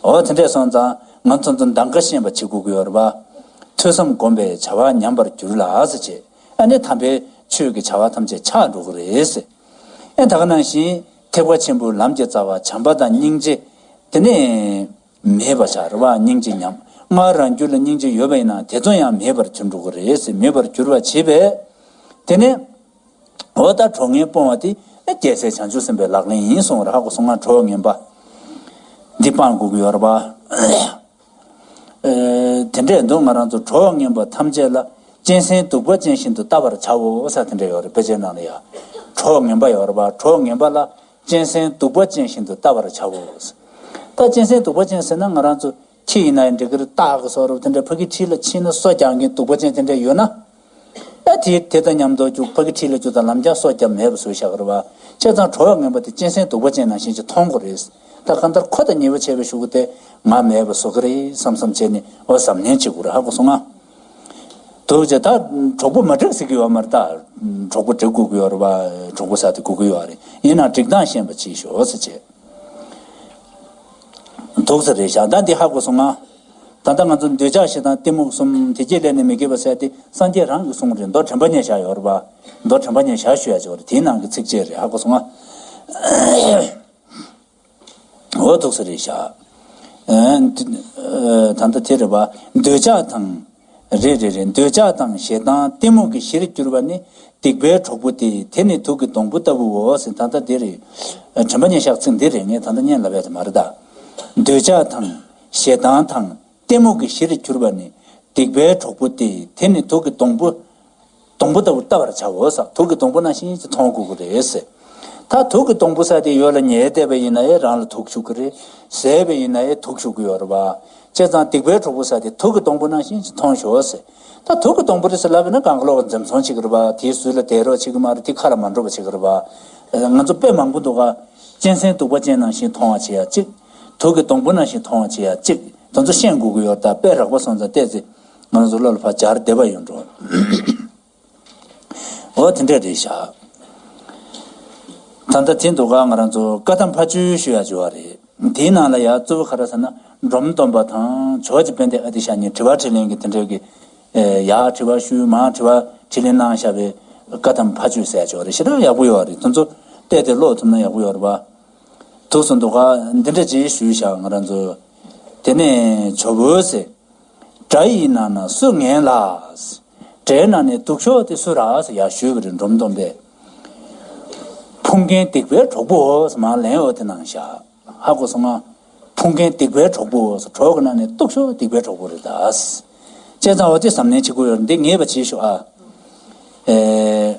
འོ་དེ་འདྲས་སོང་ཙང་ང་ཚོ་ཚོ་གདམ་ག་ཤེས་པ་བྱེད་དགོས་ཀྱི་ཡོད་རེད་པ། ཐོས་བསམ་སྒོམ་པས་བྱ་བ་ཉམས་པར་འགྱུར་ལ་ཟེར་བྱས། ཨ་ནི་དམ་པའི་ཆོས་ཀྱི་བྱ་བ་ཐམས་ཅད་ཆག་འགྲོ་གི་རེད་ཟེར། ཨ་ད་ག་ནང་བཞིན་ཐེག་པ་ཆེན་པོའི་ལམ་གྱི་རྩ་བ་བྱམས་པ་དང་སྙིང་རྗེ་དེ་ནས་མེད་པ་ཆགས་རེད་པ། སྙིང་རྗེ་ཉམས། སྔར་རང་རྒྱུད་ལ་སྙིང་རྗེ་ཡོད་པ་ཡིན་ན་དེ་ཚོ་ཡང་མེད་པར་གྱུར་འགྲོ་གི་རེད་ཟེར། མེད་པར་འགྱུར་བར་བྱེད་པས། དེ་ནས། འོ་ད་གྲོགས་ངན་སྤོང་བ་དེ་རྒྱལ་སྲས་བྱང་ཆུབ་སེམས་དཔའི་ལག་ལེན་ཡིན་གསུངས་པ་རེད། ཧ་གོ་སོང་ང་། གྲོགས་ངན་པ་འདི་སྤང་དགོས་ཀྱི་ཡོད་རེད་པ། ཨེ་དེ་འདྲས་འདུག་ང་རང་ཚོ་གྲོགས་ངན་པ་ཐམས་ཅད་ལ་གཅན་གཟན་གདུག་པ་ཅན་བཞིན་དུ་བལྟ་བར་བྱའོ་ཟེར་དེ་འདྲས་ཡོད་རེད། དཔེ་ཆའི་ནང་ལ་ཡ། གྲོགས་ངན་པ་ཡོད་རེད་པ། གྲོགས་ངན་པ་ལ་གཅན་གཟན་གདུག་པ་ཅན་བཞིན་དུ་བལྟ་བར་བྱའོ། ད་གཅན་གཟན་གདུག་པ་ཅན་ཟེར་ན་ང་རང་ཚོ་ཁྱི་ཡིན་ན་ཡང་འགྲིག་གི་རེད། སྟག་གི་སོགས་རེད། དེ་འདྲ་ཕ་གི་ཁྲིད་ལ་ཕྱིན་ན་སོ་རྒྱག་མཁན་གདུག་པ་ཅན་དེ་འདྲ་ཡོད་ན། ཨ་དེ་དེ་དང་མཉམ་དུ་རྒྱུག་ཕ་གི་ཁྲིད་ལ་རྒྱུག་དང་ལམ་རྒྱག་སོ་རྒྱག་མེད་པ་བཟོས་བཞག་གི་རེད་པ། བྱས་ཙང་གྲོགས་ངན་པ་དེ་གཅན་གཟན་གདུག་པ་ཅན་ནང་བཞིན་ཅིག་མཐོང་དགོས་རེད། ད་གང་ལྟར་ཁོ་དང་ཉེ་བོ་བྱས་པའི་གཞུག་གུ་དེ་ང་མེད་པ་བཟོ་གི་རེད་བསམ་བསམ་བྱས་ནས་འོ་གཟབ་ནན་བྱེད་དགོས་རེད། ཧ་གོ་སོང་ང་། དུག་ཅེས་ད་གྲོགས་པོ་མ་འགྲིག་ཟེར་གི་ཡོད་མ་རེད། ད་གྲོགས་པོ་འགྲིག་དགོས་ཀྱི་ཡོད་རེད་པ། གྲོགས་པོ་ཟེར་དེ་དགོས་ཀྱི་ཡོད་རེད། ཡིན་ནའང་འགྲིག་སྟངས་ཤེས་པ་བྱེད་ཤོག་ཟེར་བྱས། དུག་ས་རེད་ཤག་ད་འདི་ཧ་གོ་སོང་ང་། ད་ལྟ་ང་ཚོ་འདོད་ཆགས་ཞེ་སྡང་གཏི་མུག་གསུམ་དེ་རྗེས་ལས་ནི་མི་དགེ་བ་ཟེར་དེ་སངས་རྒྱས་རང་གིས་གསུངས་རེད། མདོ་དྲན་པ་ཉེར་བཞག་ཡོད་རེད་པ། མདོ་དྲན་པ་ཉེར་བཞག་ཞུ་ཡ་ཅིག་ཡོད་རེད། དེའི་ནང་གི་ཚིགས་བཅད་རེད། ཧ་གོ་སོང་ང་། འོ་དུག་ས་རེད་ཤག་ཨེ་ད་ལྟ་དེ་རེད་པ། འདོད་ཆགས་དང་། རེད་རེད་རེད། འདོད་ཆགས་དང་ཞེ་སྡང་གཏི་མུག་གི་གཞིར་གྱུར་པ་ནི། སྡིག་པའི་གྲོགས་པོ་སྟེ། དེ་ནི་དུག་གི་སྡོང་པོ་ལྟ་བུའོ་ཟེར། ད་ལྟ་འདི་རེད། དྲན་པ་ཉེར་བཞག་ཚིག་འདི་རེད། ངས་ད་ལྟ་བརྙན་ལབ་ཡ་དེ་མ་རེད་ད། འདོད་ཆགས་དང་ཞེ་སྡང་དང་གཏི་མུག་གི་གཞིར་གྱུར་པ་ནི། སྡིག་པའི་གྲོགས་པོ་སྟེ། དེ་ནི་དུག་གི་སྡོང་པོ། སྡོང་པོ་ལྟ་བུ་བལྟ་བར་བྱའོ་ཟེར། དུག་གི་སྡོང་པོ་ནང་བཞིན་གྱི་མཐོང་དགོས་ཀྱི་རེད་ཟེར། ད་དུག་གི་སྡོང་པོ་ཟེར་དེ་ཡོད་ལ་ཉལ་བསྡད་པ་ཡིན་ན་ཡང་རང་ལ་དུག་ཞུགས་ཀྱི་རེད། ཟས་པ་ཡིན་ན་ཡང་དུག་ཞུགས་ཀྱི་ཡོད་རེད་པ། བྱས་ཙང་སྡིག་པའི་གྲོགས་པོ་ཟེར་དེ་དུག་གི་སྡོང་པོ་ནང་བཞིན་གྱི་མཐོང་ཤོག་ཟེར། ད་དུག་གི་སྡོང་པོ་རེད་ཟེར་ལབ་པ་ཡིན་ན་གང་ག་ལོག་ག་འཛེམ་ཟོན་བྱེད་ཀྱི་རེད་པ། དེའི་ཟུར་ལ་བསྡད་རོགས་བྱེད་ཀྱི་མ་རེད། དེ་ཁ་ལ་མ་འགྲོ་བ་བྱེད་ཀྱི་རེད་པ། ང་ཚོ་དཔེ་མང་པོ་འདུག་ག་གཅན་གཟན་གདུག་པ་ཅན་ནང་བཞིན་མཐོང་བ་བྱེད་ཡ་གཅིག་དུག་གི་སྡོང་པོ་ནང་བཞིན་མཐོང་བ་བྱེད་ཡ་གཅིག་དེ་ཚོ་ཤེས་དགོས་ཀྱི་ཡོད། ད་དཔེ་རགས་པ་སོང་ཙང་བལྟས་ཚེ་ང་ཚོ་བློ་ལ་ཕར་འབྱར་བསྡད་པ་ཡོད་འགྲོ། འོ་དེ་འདྲ་རེད་ཤག་ད་ལྟ་དེ་འདུག་ག་ང་རང་ཚོ་བཀའ་གདམས་ཕ་ཆོས་ཞུ་ཡ་བྱུང་བ་རེད། དེའི་ནང་ལ་ཡ་གཙོ་བོ་ག་རེ་ཟེར་ན། འབྲོམ་སྟོན་པ་དང་ཇོ་བོ་རྗེ་དཔལ་ལྡན་ཨ་ཏི་ཤ་གཉིས་དྲི་བ་དྲིས་ལན་གྱི་དེ་འདྲའི་གི། ཨེ། ཡར་དྲི་བ་ཞུས། མར་དྲི་བ་དྲིས་ལན་གནང་བཞག་པའི་བཀའ་གདམས་ཕ་ཆོས་ཟེར་ཡ་བྱུང་བ་རེད། ཞེ་དྲག་ཡག་པོ་ཡོད་རེད། དེ་ཚོ་བལྟས་ཏེ་ཀློག་ཐུབ་ན་ཡག་པོ་ཡོད་རེད་པ། འདུག་སེ་འདུག་ག་འདི་འདྲ་ཅིག་ཞུས་བཞག་ང་རང་ཚོ། དེ་ནས་ཇོ་བོས་ཟེར། དགྲ་ཡི་ནང་ན་སུ་ངན་ལགས། དགྲའི་ནང་ནས་སྡུག་ཤོས་དེ་སུ་རེད་ཟེར་ཡར་ཞུས་པ་རེད། འབྲོམ་སྟོན་པས། ཕུང་མཁན་སྡིག་པའི་གྲོགས་པོའོ་ཟེར་མར་ལན་འོ་དེ་གནང་བཞག་ཧ་གོ་སོང་ང་། ཕུང་མཁན་སྡིག་པའི་གྲོགས་པོའོ་ཟེར། གྲོགས་ཀྱི་ནང་ནས་སྡུག་ཤོས་སྡིག་པའི་གྲོགས་པོ་རེད་ད། བྱས་ཙང་འོ་དེ་གཟབ་ནན་བྱེད་དགོས་ཡོད་རེད། འདི་ངེས་པ་བྱེད་ཤོག་ཨ། ཨེ།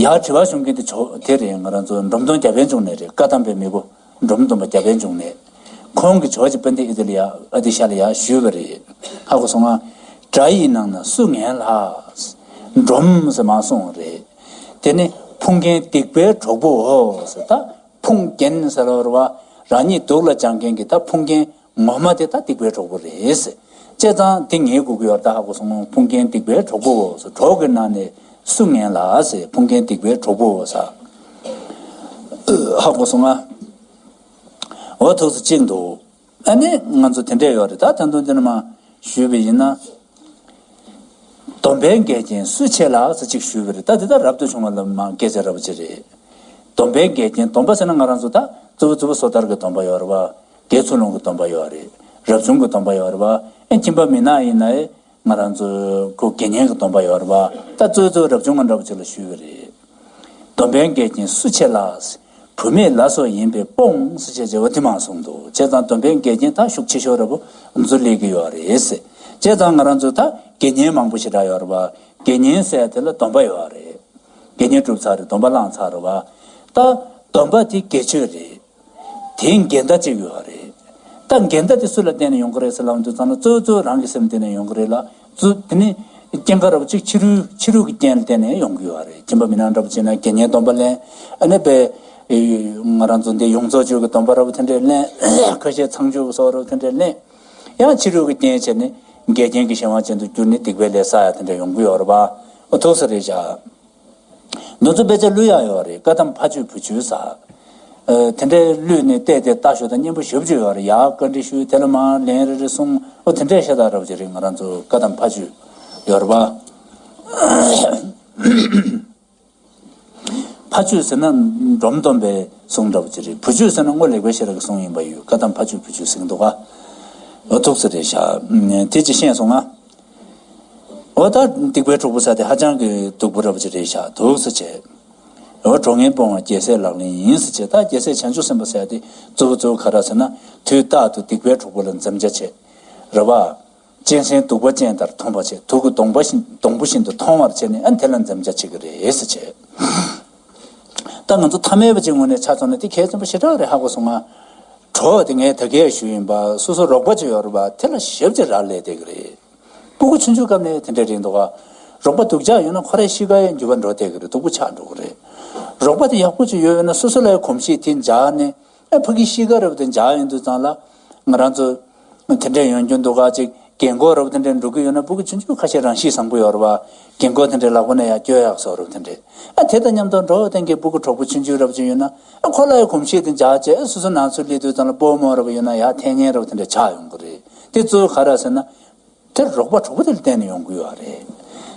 ཡར་དྲི་བ་ཞུ་མཁན་དེ་ཇོ་དེ་རེད། ང་རང་ཚོ་འབྲོམ་སྟོན་རྒྱལ་པོའི་འབྱུང་གནས་རེད། བཀའ་གདམས་པའི་མེས་པོ་འབྲོམ་སྟོན་པ་རྒྱལ་པོའི་འབྱུང་གནས། ཁོང་གིས་ཇོ་བོ་རྗེ་དཔལ་ལྡན་ཨ་ཏི་ལ་ཡ་ཨ་ཏི་ཤ་ལ་ཡ་ཞུས་པ་རེད། ཧ་གོ་སོང་ང་། དགྲ་ཡི་ནང་ན་སུ་ངན་ལགས། འབྲོམ་ཟེར་མར་གསུངས་པ་རེད། དེ་ནི་ཕུང་མཁན་སྡིག་པའི་གྲོགས་པོའོ་ཟེར། ད་ཕུང་རྒན་ཟེར་བ་རེད་པ། རང་ཉིད་སྡུག་ལ་སྦྱང་མཁན་གྱི་ད་ཕུང་རྒན་ངོ་མ་དེ་ད་སྡིག་པའི་གྲོགས་པོ་རེད་ཟེར། བྱས་ཙང་དེ་ངེས་དགོས་ཀྱི་ཡོད་རེད། ད་ཧ་གོ་སོང་ངོ་། ཕུང་རྒན་སྡིག་པའི་གྲོགས་པོའོ་ཟེར། གྲོགས་ཀྱི་ནང་ནས་སུ་ངན་ལགས་ཟེར། ཕུང་རྒན་སྡིག་པའི་གྲོགས་པོའོ་ཟེར། ཧ་གོ་སོང་ང་། འོ་ཐུགས་སུ་ཅིག་འདུག་ཨ་ནི་ང་ཚོ་དེ་འདྲས་ཡོད་རེད། ད་ད་དུང་དེ་ནས་མར་ཞུས་པ་ཡིན་ན། སྡོམ་པའི་འགལ་རྐྱེན་སུ་ཆེ་ལགས་ཟེར་ཅིག་ཞུས་པ་རེད། ད་དེ་ད་རབ་ཏུ་བྱུང་བ་ལ་མ་སྐད་ཆ་རབ་ཅིག་རེད། སྡོམ་པའི་འགལ་རྐྱེན། སྡོམ་པ་ཟེར་ན་ང་རང་ཚོ་ད་གཙོ་བོ་གཙོ་བོ་སོ་ཐར་གྱི་སྡོམ་པ་ཡོད་རེད་པ། དགེ་ཚུལ་སློང་གི་སྡོམ་པ་ཡོད་རེད། རབ་བྱུང་གི་སྡོམ་པ་ཡོད་རེད་པ། ཨེ་ཁྱིམ་པ་མི་ནག་ཡིན་ན་ཨེ་ང་རང་ཚོ་ཁོ་དགེ་བསྙེན་གྱི་སྡོམ་པ་ཡོད་རེད་པ། ད་གཙོ་བོ་གཙོ་བོ་རབ་བྱུང་གི་འདྲ་པོ་ཅིག་ལ་ཞུས་པ་རེད། སྡོམ་པའི་འགལ་རྐྱེན་སུ་ཆེ་ལགས། བུད་མེད་ལ་སོགས་ཡིན་པས་སྤོངས་ཟེར་བྱས་བྱས་པ་དེ་མང་གསུངས་འདུག་བྱས་ཙང་སྡོམ་པའི་འགལ་རྐྱེན་ད་ཤུགས་ཆེ་ཤོས་ར་བོ་འཛུལ་སླེབས་ཀྱི་ཡོད་རེད་ཟེར། བྱས་ཙང་ང་རང་ཚོ་ད་དགེ་བསྙེན་མང་པོ་ཞེ་དྲག་ཡོད་རེད་པ། དགེ་བསྙེན་ཟེར་དེ་ལ་སྡོམ་པ་ཡོད་རེད། དགེ་བསྙེན་གྲུབ་ཚར་རེད། སྡོམ་པ་བླངས་ཚར་རེད་པ། ད་སྡོམ་པ་དེ་དགེ་ཆོས་རེད། དེའི་འགལ་ཟླ་གཅིག་ཡོད་རེད། ད་འགལ་ཟླ་དེ་སུ་ལ་བརྟེན་ནས་ཡོང་གི་རེད་ཟེར་ལབ་དུས་ཙམ་ལ་གཙོ་བོ་གཙོ་བོ་རང་གི་སེམས་བརྟེན་ནས་ཡོང་གི་རེད་ལ། གཙོ་དེ་ནི་རྐྱེན་ག་ར་བ་གཅིག་ཕྱི་རོལ་ཕྱི་རོལ་གྱི་རྐྱེན་ལ་བརྟེན་ནས་ཡོང་གི་ཡོད་རེད། ཁྱིམ་པ་མི་ནག་འདྲ་པོ་བྱས་ན་དགེ་བསྙེན་སྡོམ་པ་ལེན། ཨ་ནི་པའི་ང་རང་ཚོ་འདི་ཡོངས་རྫོགས་སྤྱོད་ཀྱི་སྡོམ་པ་ར་བ་དེ་འདྲས་ལེན། ཁ་ཤས་ཚངས་སྤྱོད་ཀྱི་སོགས་ར་བ་དེ་འདྲས་ལེན། ཡང་ཕྱི་རོལ་གྱི་རྐྱེན་བྱས་ནས་འགལ་རྐྱེན་གྱི་གཞན་དབང་ཅན་དུ་གྱུར་ནས་སྡིག་པའི་ལས་བསགས་ཡ་དེ་འདྲས་ཡོང་གི་ཡོད་རེད་པ། འོ་ཐུགས་སུ་རེད་བཞག་འདི་ཚོ་དཔེ་ཆ་བླུག་ཡག་ཡོད་རེད། བཀའ་གདམས་ཕ་ཆོས་བུ་ཆོས་ཟེར། ཨ། དེ་འདྲའི་བླུགས་ནས་བལྟས་ཏེ་ལྟ་ཞོག་ད་སྙན་པོ་ཞེ་པོ་ཅིག་ཡོད་རེད། ཡར་བཀའ་འདྲི་ཞུས། དེ་ལ་མར་ལན་རེ་རེ་གསུངས། ཨོ་དེ་འདྲའི་ཤ་སྟག་འདྲ་པོ་ཅིག་རེད། ང་རང་ཚོ་བཀའ་གདམས་ཕ་ཆོས་ཡོད་རེད་པ། ཕ་ཆོས་ཟེར་ན་འབྲོམ་སྟོན་པའི་གསུང་འདྲ་པོ་ཅིག་རེད། བུ་ཆོས་ཟེར་ན་རྔོག་ལེགས་པའི་ཤེས་རབ་ཀྱི་གསུང་ཡིན་པ་ཡོད། བཀའ་གདམས་ཕ་ཆོས་བུ་ཆོས་ཟེར་གྱི་འདུག་ག་ཨོ་ཐུགས་སུ་རེད་བཞག་དེ་ཅིག་ཤེས་སོང་ང་། འོ་ད་སྡིག་པའི་གྲོགས་པོ་ཟེར་དེ་ཧ་ཅང་གི་སྡུག་པོ་འདྲ་པོ་ཅིག་རེད་བཞག་འདུག་སེ་བྱས། འོ་གྲོགས་ངན་སྤོང་བ་རྒྱལ་སྲས་ལག་ལེན་ཡིན་ཟེར་བྱས། ད་རྒྱལ་སྲས་བྱང་ཆུབ་སེམས་དཔའ་ཟེར་དེ་གཙོ་བོ་གཙོ་བོ་ག་རེ་ཟེར་ན། དུས་རྟག་ཏུ་སྡིག་པའི་གྲོགས་པོ་ལ་འཛེམ་བྱ་བྱེད། རེད་པ། གཅན་གཟན་གདུག་པ་ཅན་ལྟར་མཐོང་བར་བྱེད། དུག་གི་སྡོང་པ་བཞིན་སྡོང་པོ་བཞིན་དུ་མཐོང་བར་བྱས་ནས་ཨ་དེ་ལ་འཛེམ་བྱ་བྱེད་ཀྱི་རེད་ཟེར་བྱས། ད་ང་ཚོ་ཐ་མལ་པ་ཅིག་ངོས་ནས་ཆ་མཚོན་ན་དེ་གལ་ཆེན་པོ་ཞེ་དྲག་རེད་ཧ་གོ་སོང་ང་། གྲོགས་དེ་ངས་ད་གས་ཞུས་ཡིན་པ། སོ་སོ་རོགས་པ་ཅིག་ཡོད་རེད་པ། དེ་ལ་ཞེ་པོ་ཅིག་རག་ལས་བསྡད་ཀྱི་རེད། སྤུ་གུ་ཆུང་ཆུང་སྐབས་ནས་དེ་འདྲ་རེད་འདུག་ག་རོགས་པ་སྡུག་ཅག་ཡོད་ན་ཁོ་རའི་གཤིས་ཀ་ཡང་འགྱུར་བ་འགྲོ་བསྡད་ཀྱི་རེད། སྡུག་པོ་ཆགས་འགྲོ་གི་རེད། རོགས་པ་དེ་ཡག་པོ་ཅིག་ཡོད་ཡོད་ན་སོ་སོ་ལ་ཡང་གོམས་གཤིས་དེ་འཇགས་ནས། ཨ་ཕ་གི་གཤིས་ཀ་རབ་དེ་འཇགས་ཡོང་དུས་ཙང་ལ་ང་རང་ཚོ་དེ་འདྲ་ཡོང་རྒྱུ་འདུག་ག་ཅིག་རྒན་གོག་རབ་དེ་འདྲ་འགྲོ་གི་ཡོད་ན་སྤུ་གུ་ཆུང་ཆུང་ཁ་ཤས་རང་གཤིས་བཟང་པོ་ཡོད་རེད་པ། རྒན་གོག་དེ་འདྲའི་ལག་པ་ནས་ཡར་སྐྱོར་ཡག་སོགས་རབ་དེ་འདྲ། ཨ་དེ་དང་མཉམ་དུ་འགྲོ་བསྟན་གྱི་སྤུ་གུ་གྲོགས་པོ་ཆུང་ཆུང་རབ་ཅིག་ཡོད་ན། ཨ་ཁོ་ལ་ཡང་གོམས་གཤིས་དེ་འཇགས་བྱས། ཨ་སོ་སོ་ནང་ཚོ་སླེབས་དུས་ཙང་ལ་སྤོ་མོ་རབ་ཡོད་ན་ཡར་འཐེན་མཁན་རབ་དེ་འདྲ་ཆགས་ཡོང་གི་རེད། དེ་གཙོ་བོ་ག་རེ་ཟེར་ན། དེར་རོགས་པ་གྲོགས་པོ་དེ་ལ་བརྟེན་ནས་ཡོང་གི་ཡོད་རེད།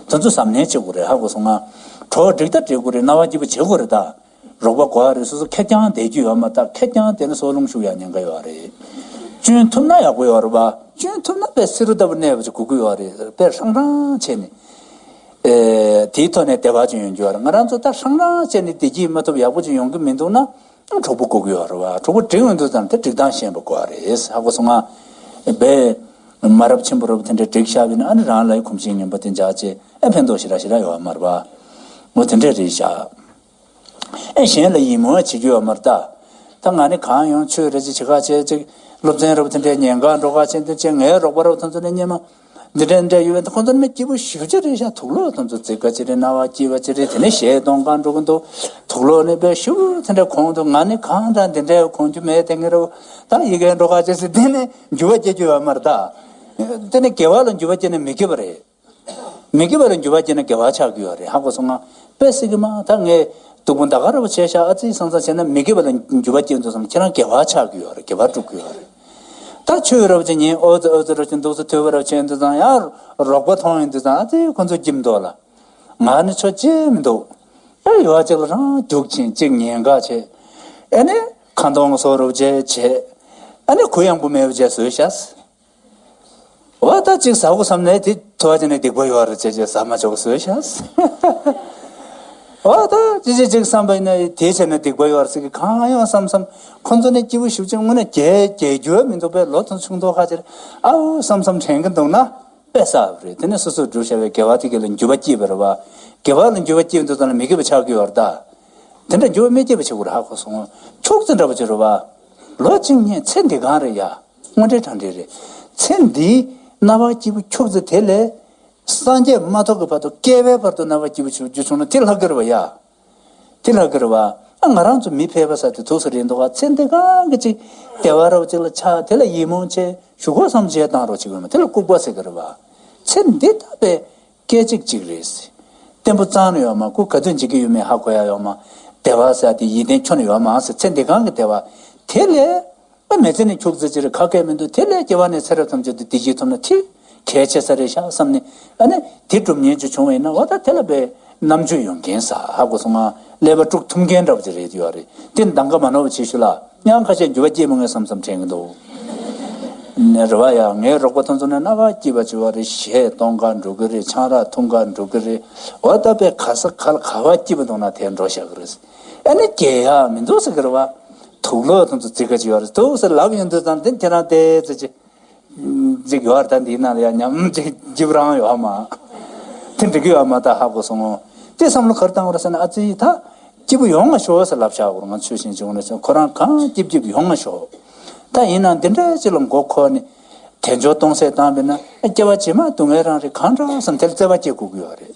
དེ་ཚོ་གཟབ་ནན་བྱེད་དགོས་རེད་ཧ་གོ་སོང་ང་། གྲོགས་འགྲིག་ད་འགྲིག་དགོས་རེད། རྣ་བ་སྐྱིད་པོ་བྱེད་དགོས་རེད་ད། རོགས་པ་དགོས་རེད། སོ་སོ་ཁེར་རྐྱང་བསྡད་རྒྱུ་ཡོད་མ་ད། ཁེར་རྐྱང་བསྡད་ན་སྲོག་རླུང་ཤུགས་ཡག་ཉེན་ཁ་ཡོད་རེད། སྐྱོན་ཐུབ་ན་ཡག་པོ་ཡོད་རེད་པ། སྐྱོན་ཐུབ་ན་དཔེ་བསེ་རུ་ལྟ་བུ་གནས་པ་ཅིག་དགོས་ཀྱི་ཡོད་རེད། དཔེ་ཧྲང་ཧྲང་བྱས་ནས། ཨེ། དེའི་ཐོག་ནས་བདེ་བ་ཅིག་ཡོང་རྒྱུ་ཡོད་རེད། ང་རང་ཚོ་ད་ཧྲང་ཧྲང་བྱས་ནས་བདེ་སྐྱིད་མ་ཐོབ་ཡག་པོ་ཅིག་ཡོང་གི་མི་འདུག་ན། གྲོགས་པོ་དགོས་ཀྱི་ཡོད་རེད་པ། གྲོགས་པོ་འགྲིག་ཡོང་དུས་ཙམ་དེ་སྒྲིག་སྟངས་ཤེས་པ་དགོས་རེད། ཧ་གོ་སོང་ང་། དཔེ་མ་རབས་ཆེན་པོ་རབས་དེ་འདྲས་སྒྲིག་བཞག་པ་ཡིན་ན། ཨ་ནི་རང་ལ་གོམས་གཤིས་ངན་པ་དེ་འཇགས་བྱས། ཨ། ཕན་ཐོགས་ཞེ་དྲག་ཞེ་དྲག་ཡོད་མ་རེད་པ། འོ། དེ་འདྲས་རེད་བཞག་ཨེ། གཞན་ལ་ཡིད་སྨོན་བྱེད་རྒྱུ་ཡོད་མ་རེད་ད། ད་ང་ནི་གང་ཡོང་ཆོས་རེ་ཅིག་བྱེད་ཁ་བྱས་ཅིག་སློབ་ཚན་རབ་དེ་འདྲའི་ཉན་ག་འགྲོ་ག་བྱས། འདི་བྱས། ངའི་རོགས་པ་རབ་དེ་ཚོ་ནས་སྙེ་མ་འདི་འདྲ་འདྲ་ཡོད་པས། ད་ཁོང་ཚོ་ནི་སྐྱིད་པོ་ཞེ་པོ་ཅིག་རེད་ཤག་དུག་ལོག་དེ་ཚོ་རྫིག་ག་ཅིག་རེད། རྣ་བ་སྐྱིད་པ་ཅིག་རེད། དེ་ནས་གཞས་གཏོང་ག་འགྲོ་གི་འདུག་དུག་ལོག་ནི་དཔེ་ཞེ་པོ་དེ་འདྲ་གོན་འདུག་ང་ནི་གང་དང་འདི་འདྲ་གོན་རྒྱུ་མེད། དེ་ངའི་རོགས། ད་ཡི་གེ་འགྲོ་ག་བྱས་ཟེར། དེ་ནས་འགྱུར་བ་སྐྱེ་རྒྱུ་ཡོད་མ་རེད་ད། དེ་ནས་དགེ་བ་ལ་འགྱུར་བ་སྐྱེས་ན་མི་དགེ་བ་རེད། མི་དགེ་བ་ལ་འགྱུར་བ་སྐྱེས་ན་དགེ་བ་ཆགས་ཀྱི་ཡོད་རེད། ཧ་གོ་སོང་ང་། དཔེ་སྲིད་ཀྱི་མ། ད་ངས་སྡུག་པོ་ད་ག་རེ་བྱས་ཤག་ཨ་ཙི་སང་སང་བྱས་ན། མི་དགེ་བ་ལ་འགྱུར་བ་སྐྱེས་འདུག་བསམ། ཁྱེད་རང་དགེ་བ་ཆགས་ཀྱི་ཡོད་རེད། དགེ་བ་སྒྲུབ་ཀྱི་ཡོད་རེད། ད་ཆོས་རབ་ཅིག་ཉན། ཨོ་ཙི་ཨོ་ཙི་རབ་ཅིག་འདུག་སེ་ཐོས་པ་རབ་བྱས་འདུག་ཙང་། ཡང་རོགས་པ་མཐོང་ཡོང་དུས་ཙང་། ཨ་ཙི་ཁོ་ཚོ་སྐྱིད་མདོག་ལ། ང་ནི་ཆོ་ཅི་མི་འདུག་ཨེ། ཡོད་ཅིག་ལ་རང་རྒྱུག་ཕྱིན། ཅིག་ཉན་ག་བྱས། ཨ་ནི་ཁ་འདོན་སོགས་རབ་བྱས་བྱས། ཨ་ནི་གུ་ཡངས་པོ་མེད་པ་བྱས་བཟོས་ཤག་འོ། ད་ཅིག་ཟ་དགོས་བསམ་ནས་དེ་ཐོ་བ་ཅན་ནས་སྡིག་པ་ཡོད་རེད་ཅེས་ཅེས་ཟ་མ་ཆོག་བཟོས་ཤག་འོ། ད་ཅི་ཅི་ཅིག་བསམ་པ་ཡིན་ན། དེ་བྱས་ན་སྡིག་པ་ཡོད་རེད་ཟེར་གི། གང་ཡོང་བསམ་བསམ། ཁོ་ཚོ་ནི་སྐྱིད་པོ་ཞེ་པོ་ཅིག་དངོས་གནས་རྒྱལ་རྒྱལ་རྒྱུ་མི་འདུག་པས། ལོ་དང་ཆུང་མདོག་ཁ་ཅིག་ཨའུ་བསམ་བསམ་དྲན་གི་འདུག་ན། དཔེ་གསར་པ་རེད། དེ་ནས་སོ་སོས་བསྒྲུབས་བཞག་པའི་དགེ་བ་དེ་ག་ལ་འགྱུར་བ་སྐྱེས་པ་རེད་པ། དགེ་བ་ལ་འགྱུར་བ་སྐྱེས་འདུག་ཙང་ལ་མི་དགེ་བ་ཆགས་ཀྱི་ཡོད་རེད་ད། དེ་འདྲ་འགྱུར་བ་མི་སྐྱེ་བ་བྱེད་དགོས་རེད། ཧ་གོ་སོང་། ཁྱུག་ཙམ་འདྲ་པོ་ཅིག་རེད་པ། ལོ་གཅིག་གཉིས། ཚེ་འདི་གང་རེད་ཡ། དངོས་འབྲེལ་དྲང་འབྲེལ་རེད། ཚེ་འདིའི་རྣམ་པ་སྐྱིད་པོ་ཁྱུག་ཙམ་དེ་ལས། སངས་རྒྱས་མ་ཐོབ་ཀྱི་བར་དུ། བསྐལ་པའི་བར་དུ་རྣམ་པ་སྐྱིད་པོ་བྱེད་རྒྱུ་བྱུང་ན་དེ་ལྷག་གི་རེད་པ་ཡ། དེ་ལྷག་གི་རེད་པ། ཨ། ང་རང་ཚོ་མི་ཕལ་པ་ས་དེ་ཐུགས་སུ་རེད་འདུག་ག་ཚེ་འདི་གང་གི་ཅིག་བདེ་བ་རབ་ཅིག་ལ་ཆགས། དེ་ལ་ཡིད་སྨོན་བྱས། གཞུག་གུ་བསམ་བྱས་བཏང་རོགས་བྱེད་དགོས་མ། དེ་ལ་ལྐུགས་པ་ཟེར་གི་རེད་པ། ཚེ་འདི་ལྟ་བུའི་སྐད་ཅིག་གཅིག་རེད། བརྟན་པོ་རྩ་ནས་ཡོད་མ། སྐུ་ག་དུས་འཇིག་གི་ཡོད་མེད་ཧ་གོ་ཡ་ཡོད་མ། བདེ་བ་ཟེར་དེ་ཡིད་བརྟན་ཁྱོན་ནས་ཡོད་མ་ཟེར། ཚེ་འདི་གང་གི་བདེ་བ་དེ་ལས། ཨ། མི་ཚེ་ནི་ཁྱུག་ཙམ་ཅིག་རེད། ཁ་སྐད་མི་འདུག་དེ་ལས་སྐྱེ་བ་ནས་ཚེ་རབས་ཐམས་ཅད་དུ་བདེ་སྐྱིད་ཐོབ་ན་དེ་གལ་ཆེ་ས་རེད་ཤག་བསམ་ནས། ཨ་ནི་དེ་སྒྲུབ་མཁན་ཅིག་བྱུང་བ་ཡིན་ན། འོ། ད་དེ་ལ་དཔེ་རྣམ་དཔྱོད་ཡོད་མཁན་ཟེར། ཧ་གོ་སོང་ང་། ཀླད་པ་དཀྲུག་ཐུབ་མཁན་འདྲ་པོ་ཅིག་རེད་ཡོད་རེད། དེ་འདང་ག་མ་ནོར་བ་བྱེད་ཤོག་ལ། ཡང་ཁ་ཤས་འགྱུར་བ་སྐྱེས་མ་ངེས་བསམ་བསམ་དྲན་གི་འདུག་ནས་རེད་པ་ཡ། ངའི་རོགས་པ་དེ་ཚོ་ནི་རྣ་བ་སྐྱིད་པ་བྱེད་པ་རེད། གཞས་གཏོང་ག་འགྲོ་གི་རེད། ཆང་རག་འཐུང་ག་འགྲོ་གི་རེད། འོ། ད་དཔེ་ག་ས་ག་ལ་ག་པར་སྐྱིད་པ་འདུག་ན་དེར་འགྲོ་བཞག་གི་རེད། ཨ་ནི་རྒྱལ་ཡག་མི་འདུག་ཟེར་གི་རེད་པ། དུག་ལོག་དེ་ཚོ་རྫིག་ག་ཅིག་ཡོད་རེད་འདུག་ཟེར་ལབ་ཡོང་དུས་ཙང་། དེ་ཁྱེད་རང་དེ་ཙི་ཅི་ཅིག་ཡོད་རེད། ད་འདིའི་ནང་ལ་ཡ་ཉམས་ཅིག་འཇིབ་རང་ཡོད་མ། དེ་འགྲིག་གི་ཡོད་མ། ད་ཧ་གོ་སོང་ངོ་། དེ་བསམ་བློ་ག་རེ་བཏང་བ་རེད་ཟེར་ན། ཨ་ཙི། ད་སྐྱིད་པོ་ཡོང་བ་ཤོག་ཟེར་ལབ་བཞག་གོ། ང་ཆོས་བྱེད་བྱུང་ན་ཁོ་རང་གང་སྐྱིད་སྐྱིད་ཡོང་བ་ཤོག་ད་ཡིན་ན་འདི་འདྲ་ཅིག་ལ་མགོ་འཁོར་ནས་དལ་འབྱོར་གཏོང་སེམས་བཏང་བས་ན། ཨ། སྐྱེ་བ་རྗེས་མ་སྡུག་བསྔལ་རང་རེད། གང་འདྲ་བསམ། དེ་ལ་བརྩེ་བ་སྐྱེ་དགོས་ཀྱི་ཡོད་རེད།